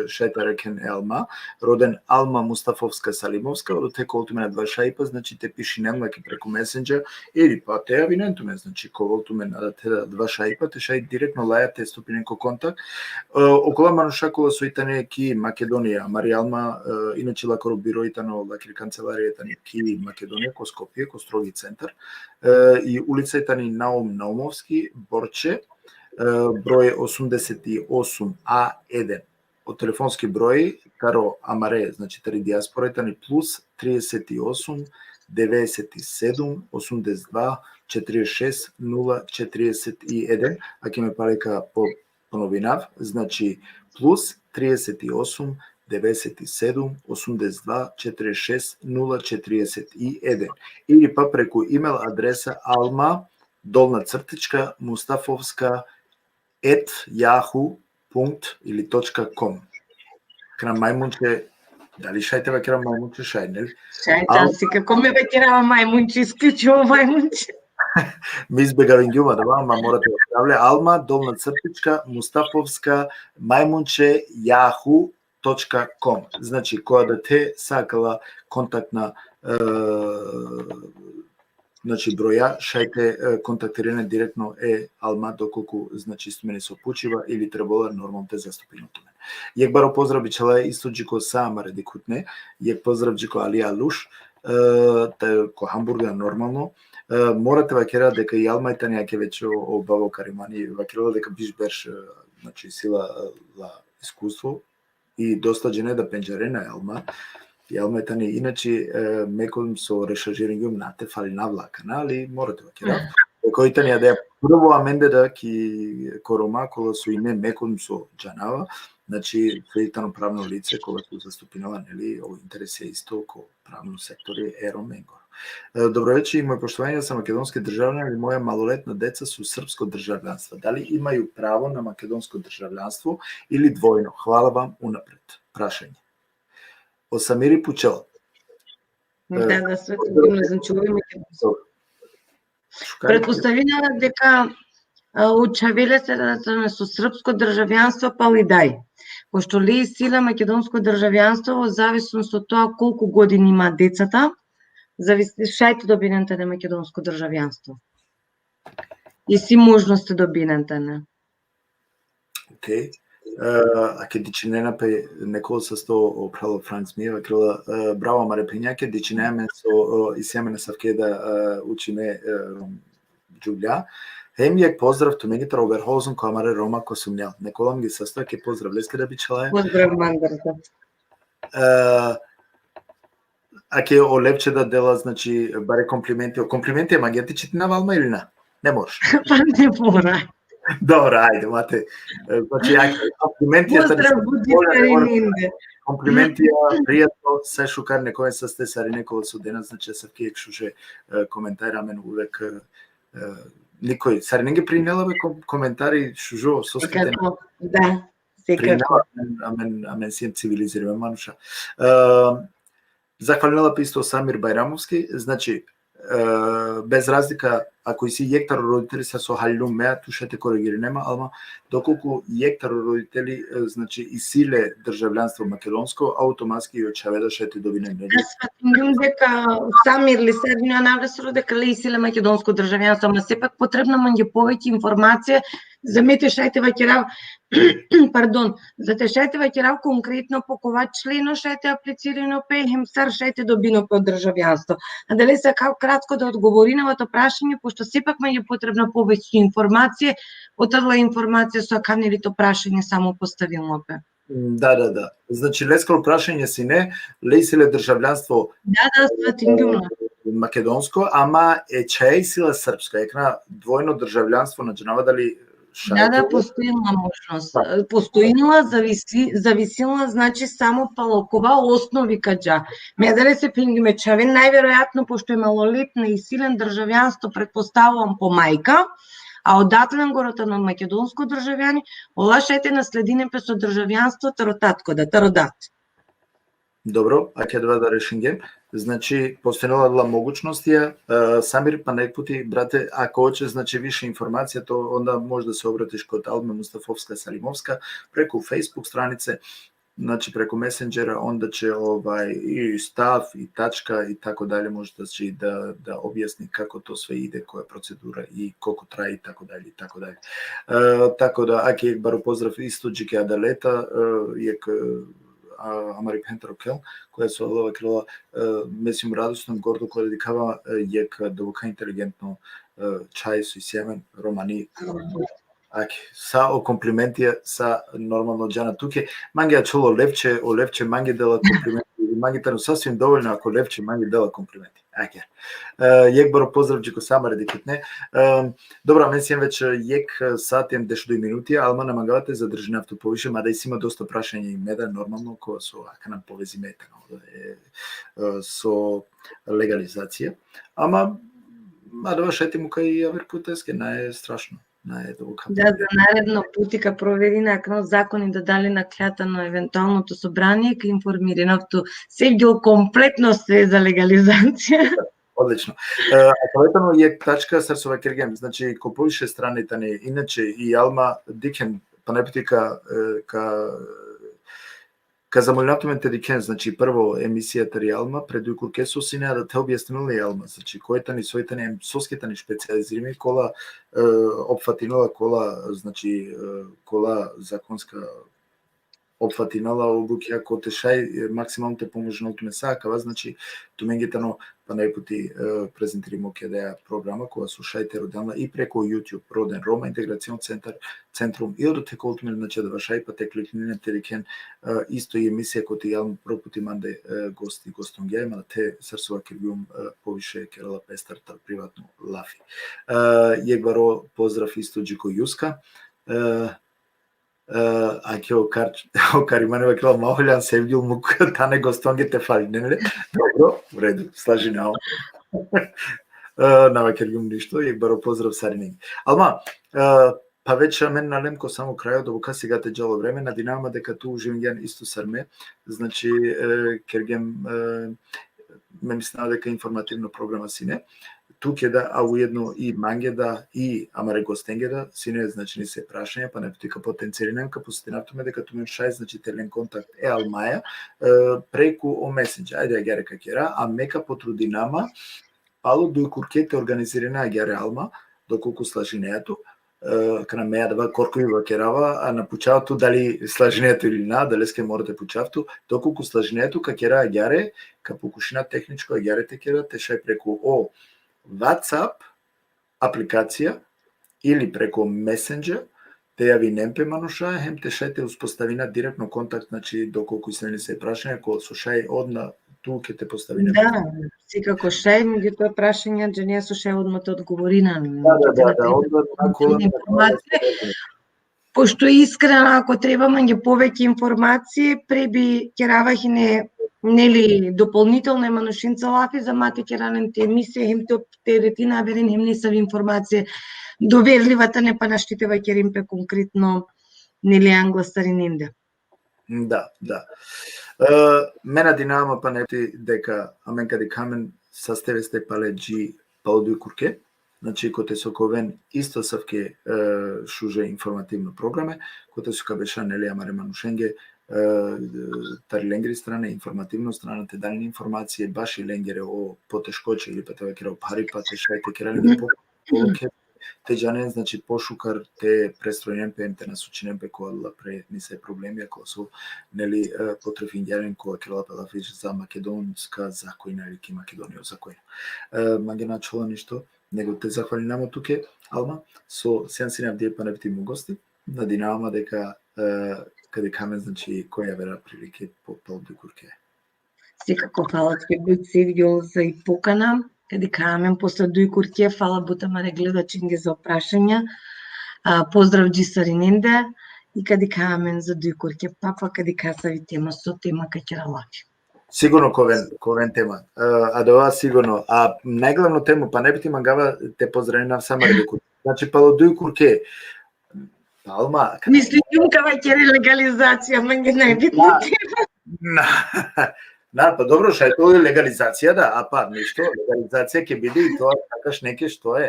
šaj te arakhen e Alma, roden Alma Mustafovska Salimovska, odote ka ovel tumen adava šajipa, znači, te pišinen lake preku Messenger, ili pa te javinen tumen, znači, ka ovel tumen adate adava šajipa, te šaj direktno laja te stupinen ko kontakt. E, okola manuša kola soj tane ki Makedonija, amari Alma, e, inače lakoro biroi tano, lakiri kancelarija tani ki Makedonija, ko Skopje, ko Strogi centar, e, i ulica tani Naum Naumovski, Borče, e, broj osumdeset i osum A eden. O telefonski broj taro amare, znači, tari dijaspora, tani plus trideset i osum, devedeset i sedum, osumdeset dva, četrdeset šest, nula četrdeset i eden, ake me pale ka po-, ponovinav, znači, plus trideset i osum, deveset i sedum, osamdeset dva, četrdeset šest, nula četrdeset i jedan, ili pa preku email adresa alma, dolna crtička, mustafovska, at yahoo punkt ili točka com. Kram majmunče, dali šaj te vakera majmunče, šaj, neli? Šaj, ali si kako me vakerava majmunče, isključivo majmunče. Mi izbegavingjum adava, ma mora te vakerav le, alma, dolna crtička, mustafovska, majmunče, yahoo точка ком. Znači, ko da te sa akala kontaktna, e, znači, broja, šaj te, e, kontaktirinen direktno e alma, dokolku, znači, isi tumen so pučiba ili trebola normalno te zastupinel tumen. Jekh baro pozdrav bičhalaja isto dži ko sa amare dikhutne, jekh pozdrav dži ko Ali Aluš, e, te, ko Hamburga normalno. E, mora te vakera deka i alma i tani, ake več o, o bavo Karimani vakerela deka biš berš, e, znači, isi la, la iskustvo, i dosta džene da pendžarena e alma. E alma i tani, inače, e, me kojim so rešeržiringjum, na te falinav la akana, ali mora te vakera. E, koj tani adaja prvo amende da ki, ko Roma, kola so ine, me kojim so džanava, znači, to i tano pravno lice kola so zastupinela, neli, o interesi isto ko pravno sektori e Romengoro. E, dobro veče, i moje poštovanje, sam makedonski državljanin, ali moja maloletna deca su srpsko državljanstvo. Da li imaju pravo na makedonsko državljanstvo ili dvojno? Hvala vam unapred. Prašanje. O Samiri pučel. Da, da, sve sigurno, znači, ovo je makedonsko. Pretpostavina deka, a, o čhavele se da so srpsko državljanstvo, pa li daj. Pošto li isi le makedonsko državljanstvo, u zavisnost od toga koliko godina ima decata, zavisi, šaj te dobinen tane makedonsko državljanstvo. Isi možnost te dobinen tane. Okej. E, ake dičinena pe nekol sasto, o phral Franc mi vakerela, e, bravo amare phenjake, dičinena amen so, e, isi amen asavke da, e, učime, e, džuvlja. Hem jekh pozdrav tumenge taro Oberhausen ko amare Roma ko Sumnjal. Nekol amenge sasto, ake pozdrav leske da bičhalaja. Pozdrav mandar da. E, ake o Levče da dela, znači, bare komplimenti. O komplimenti mange te čitinav, alma, ili na? Ne moraš. Pa ne mora. Dobro, ajde, mate. E, znači, ake komplimenti. Pozdrav budi Karininde. Komplimenti, a, prijatno, sa šukar, nekoven saste, sarine kola so dena, znači, asavke jekh šuže, e, komentari amen uvek, e, nikoj, sarinenge prinela be kom-, komentari šužo, so ste dena. Da, sekako. Amen, amen, amen siem civilizirime manuša. E, zahvalinela pe isto Samir Bajramovski, znači, e, bez razlika, ako isi jekh taro roditeli, sa so haljum me, a tu šaj te korigirine ma, alma, dokolku jekh taro roditeli, e, znači, isi le državljanstvo makedonsko, automatski i o čhave da šaj te dobinen. Svatingjum deka Samir li, sad na navresoro deka le isi le makedonsko državljanstvo, ama sepak potrebna mange poveće informacije, za me te šaj te vakerav, pardon, za te šaj te vakerav konkretno po kova členo šaj te aplicirino pe, hem sar šaj te dobino pe o državljanstvo. Adale sa ka-, kratko da odgovorinava to prašanje, pošto sepak mange potrebna poveće informacije, odola informacija so akana, neli, to prašanje samo postavimo pe. Da, da, da. Znači, leskoro prašanje sine, le isi le državljanstvo, da, da, svatingjum la, makedonsko, ama e čhaj isi la srpsko, ekana dvojno državljanstvo, na džanava dali šaj. Da, da, postojinela možnost. Da. Postojinela, zavisi-, zavisinela, znači, samo palo kova osnovi ka dža. Me adalese phengjum, e čhave najverojatno, pošto e maloletna isi len državljanstvo, pretpostavljam, po majka, a odatlengoro tano makedonsko državljani, ola šaj te nasledinen pe so državljanstvo taro tatko da, taro dat. Dobro, ake adava da rešingjem. Znači, postojinela la mogućnost, ja, e, Samir, pa nek puti, brate, ako hoćeš, znači, više informacija, to onda možda se obratiš kod Alme Mustafovska Salimovska, preko Facebook stranice, znači, preko Messengera, onda će, ovaj, i stav, i tačka, i tako dalje, možda će da, da objasni kako to sve ide, koja je procedura i koliko traje, i tako dalje, i tako dalje. E, tako da, ake jekh baro pozdrav isto dži ke adaleta, e, jekh, e, a, amari phen taro Keln, koja so ola vakerela, e, me sijum radosno, gordo, koja dikhava, e, jekh dovolno inteligentno, e, čhaj so isi amen, romani. Ake, sa o komplimentija, sa normalno džana tuke. Mange ačhol o Levče, o Levče mange dela komplimenti, mange tano sasvim dovoljno ako Levče mange dela komplimenti. Ake. E, jekh baro pozdrav dži ko sa amare dikhutne. E, dobro, amen siem već jekh sati em dešuduj minuti, Alma, na mangava te zadržinav tut poviše, mada isi ma dosta prašanja i me da, normalno, ko so akana povezime tano, e, e, so legalizacija. Ama, adava šaj te mukha i aver puteske, nae strašno. Nae, to ka Da, za naredno puti ka proverina akana zakoni da dali nakhla tano eventualno to sobranie, ka informirinav tut Sevgjol kompletno sve za legalizacija. Odlično. E, a kava tano jekh tačka sar so vakergjem, znači, ko poviše strane tane, inače i Alma, dikhen, pana jekh puti ka, e, ka, ka zamolinav tumen te dikhen, znači, prvo emisija tari Alma, pre duj kurke so sine, a da te objasnine i Alma, znači, koj tani, soj tani, em soske tani specijalizirimi, kola, e, opfatinela, kola, znači, e, kola zakonska opfatinela o bukja, kote šaj, e, maksimalno te pomožinel tumen sa akava, znači, tumenge tano pana jekh puti, e, prezentirimo keda programa, kova so šaj te roden la i preko YouTube, Roden Roma Integracion Centar, Centrum, i odote ka ovel tumen, znači, adava šaj pa te klikninen te dikhen, e, isto i emisija kote i Alma prvo puti mande, e, gosti gostonge, em adate sar so vakergjum, e, poviše kerela pestar tar privatno lafi. E, jekh baro pozdrav isto dži ko Juska. E, E, ake o Kar-, o Karimani vakerela: ma holjan, Sevgjol muk tane gostonge te falinen le. Dobro, u redu, slažinava. E, na vakergjum ništo, jekh baro pozdrav sarinenge. Alma, e, pa već amen nalem ko samo krajo, doboka sigate džala o vreme, nadinava ma deka tu uživingjan isto sar me, znači, e, kergjem, e, me mislinava deka informativno programa sine, tuke da, a ujedno i mange da, i amare gostenge da, sine, znači, nese prašanja, pana jekh puti ka potencirinav, ka podsetinav tumen deka tumen šaj, znači, te len kontakt e Almaja, e, preku o Messenger. Ajde, agjaar ka kera, a me ka potrudina ma palo duj kurke te organizirina agjaar e Alma, dokolku slažinea tut, e, kana me adava korkori vakerava, a na pučava tut dali slažinea tut ili na, adaleske mora te pučav tut, dokolku slažinea tut, ka kera agjaar, ka pokušina tehničko agjaar te kera, te šaj preku o WhatsApp aplikacija ili preku Messenger, te javinen pe manuša, hem te šaj te uspostavina direktno kontakt, znači, dokolku isi nese prašanja, kola so šaj odma tuke te postavina. Da, sikako šaj, međutoa prašanja, džanea so šaj odma te odgovorina. Da, da, da, da, odma na kola informacija. Pošto iskreno, ako treba mange poveke informacije, pre bi kerava hine, neli, doполнително e manušenca lafi, za ma te kera len te emisija, hem te opteretina averin, hem nesavi informacija doverljiva tane, pa našti te vakerin pe konkretno, neli, angla sarinende. Da, da. E, me nadinava ma pana jekh puti deka amen ka dikha amen saste veste pale dži palo duj kurke, znači, kote so ka oven isto asavke, e, šuže informativno programe, kote so ka bešan, neli, amare manušenge, e, tari lengiri strana, informativno strana, te dan len informacije baši lengere o poteškoće ili pa te vakera o pharipa, te šaj te kera len po, po, te džanen, znači, pošukar te prestrojinen pe, te nasučinen pe ko adala pre nese problemija, kola so, neli, e, potrefingja len, kola kerela pe lafi za makedonska zakojna ili ki Makedonija zakojna. E, mange na ačhola ništo, nego te zahvalinav ma tuke, Alma, so sian sine avdive pana jekh puti mo gosti, nadinava ma deka, e, ka dikha amen, znači, ko javera prilike po, palo duj kurke. Sikako, fala tuke but, Sevgjol, za i pokana. Ka dikha amen posle duj kurke, fala but amare gledačenge za prašanja. A, pozdrav dži sarinende i ka dikha amen za duj kurke, pa, pa ka dikha savi tema, so tema ka kera lafi. Sigurno ka oven, ka oven tema. E, adava sigurno. A najglavno tema, pana jekh puti mangava te pozdravinav sa amare duj kurke. Znači, palo duj kurke, Alma, ka- Mislingjum ka vakere legalizacija, mange najbitno tema. Na, na, pa dobro, šaj te ol legalizacija da, a pa ništo, legalizacija ke bidi i to, takaš neke što e.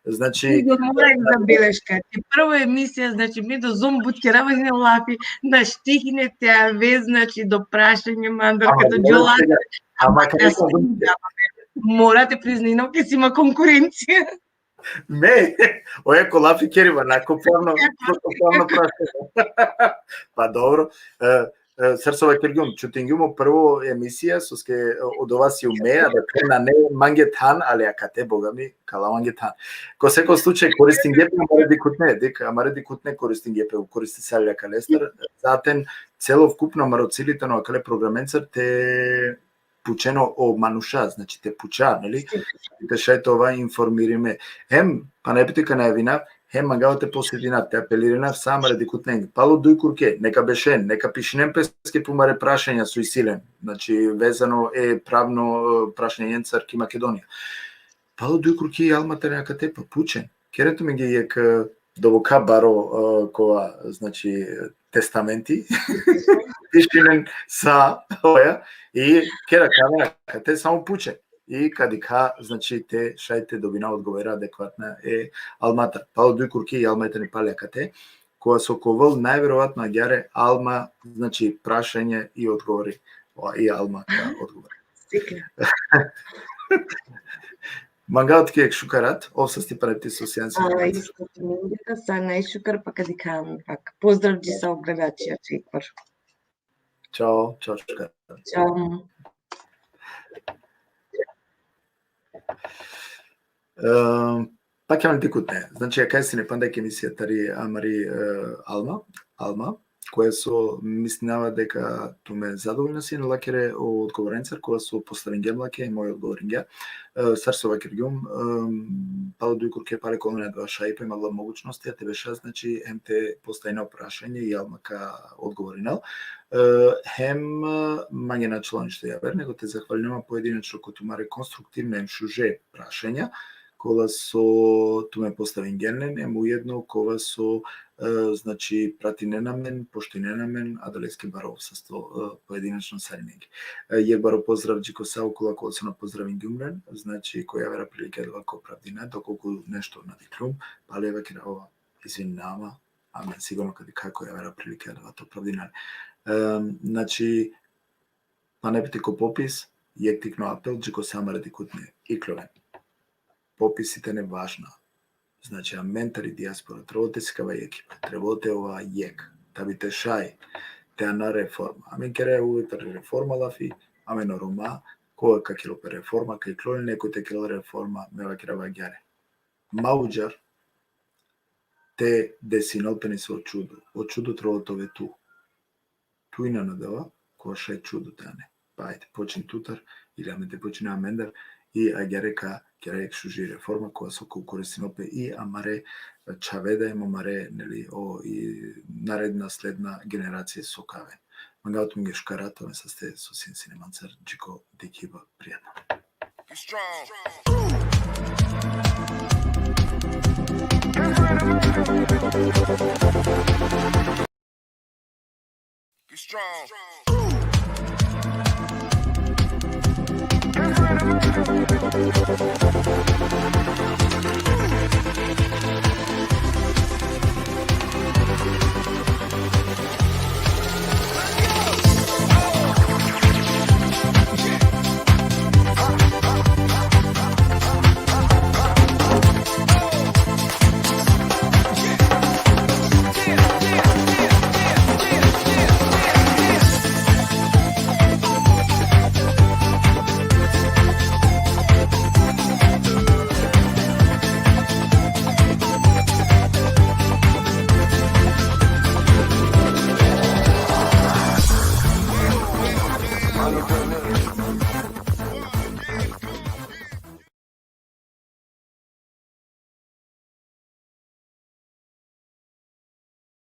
Znači, Igor, mora jekh zabeleška. Ti prvo emisija, znači, me dozom but kerava hine lafi, našti hine te ave, znači, do prašanje mandar, ama, kato džola, ama, ama, kada mora te prizninav ke si ma konkurencija. Me, oja ko lafi keriba, na ko pravno, ko pravno prašanje. Pa dobro, e, e, sar so vakergjum, čutingjum o prvo emisija, soske, e, odova sium me, a da te nane mange than, ali akate, Boga mi, kala mange than. Ko seko slučaj, koristingje pe amare dikhutne, dik, amare dikhutne koristingje pe, koristisale akalestar, zaten celokupno amaro cili tano akale programencar te pučeno o manuša, znači te puča, neli? Te šaj te ova informirime. Hem, pana epiteka najavinav, hem mangava te posjedinav, te apelirinav sa amare dikhutnenge. Palo duj kurke, neka bešen, neka pišinen peske pumare prašanja so isi len, znači vezano e pravno, e, prašanjencar ki Makedonija. Palo duj kurke i Alma tane akate, pa pučen. Keren tumenge jekh, e, doboka baro, e, kova, znači, testamenti. Pišinen sa oja i kera kana akate, samo pučen. I ka dikha, znači, te šaj te dobina odgovora adekvatna e Almatar. Palo duj kurke i Alma tane pale akate, kova so ka ovel najverovatno agjaar e Alma, znači, prašanje i odgovori. O, i Alma ka odgovori. Sigurno. Mangava tuke jekh šukar rat, ov sasti pana epiti so sian. A, isto tumenge, sa najšukar, pa ka dikha amen pak. Pozdrav dži sa o gledačija, jekh bar. Ćao, ćao, šukar. Ćao. Ehm, pa keren dikhutne. Znači, akaja sine panda jekh emisija tari amari, e, Alma, Alma, koja so mislinava deka tumen zadovoljna sine lakere o odgovorencar, koja so postavingjem lake, moj odgovoringja. E, sar so vakergjum, em, palo duj kurke pale ka ovel adava šajipe, ma adala mogućnosti, a te beša, znači, hem te postavina o prašanje i Alma ka odgovorinel. E, hem, e, mange na ačhilo ništo javer, nego te zahvalinama pojedinačno ko tumare konstruktivne hem šuže prašanja, kola so tumen postavingjen len, hem ujedno kova so, e, znači, pratinena amen, poštinena amen, adaleske baro ov sasto, e, pojedinačno sarinenge. E, jekh baro pozdrav dži ko sa okola kola so na pozdravingjum len, znači, ko javera prilike adava ka opravdina, dokolku nešto na dikhlum, pale vakerava, izvininama, amen sigurno ka dikha ko javera prilike adava te opravdina. Em, znači, pana epiti ko popis, jekh tikno apel, dži ko sa amare dikhutne, ikljoven. Popisi tane važna. Znači, amen tari dijaspora, trebela te sikava jekh, trebela te ova jekh. Da bi te šaj te ana reforma. Amen kera uvek tari reforma lafi, amen o Roma, kova ka kerel pe reforma, ka iklol len nekoj te kerel reforma, me vakerava agjaar. Ma udžar te desinel pe nesavo čudo. O čudo trebela te ove tu. Tu inan adava, kova šaj čudo te ane. Pa ajde, počin tutar, ili amen te počina amendar, i agjaar ka kera jekh šuži reforma, kova so ka koristinel pe i amare čhave da, hem amare, neli, o, i naredna, sledna generacija so ka aven. Mangava tumenge šukar rat, amen saste so sian sine mancar, dži ko dikhiba, prijatno. Be strong. Be strong.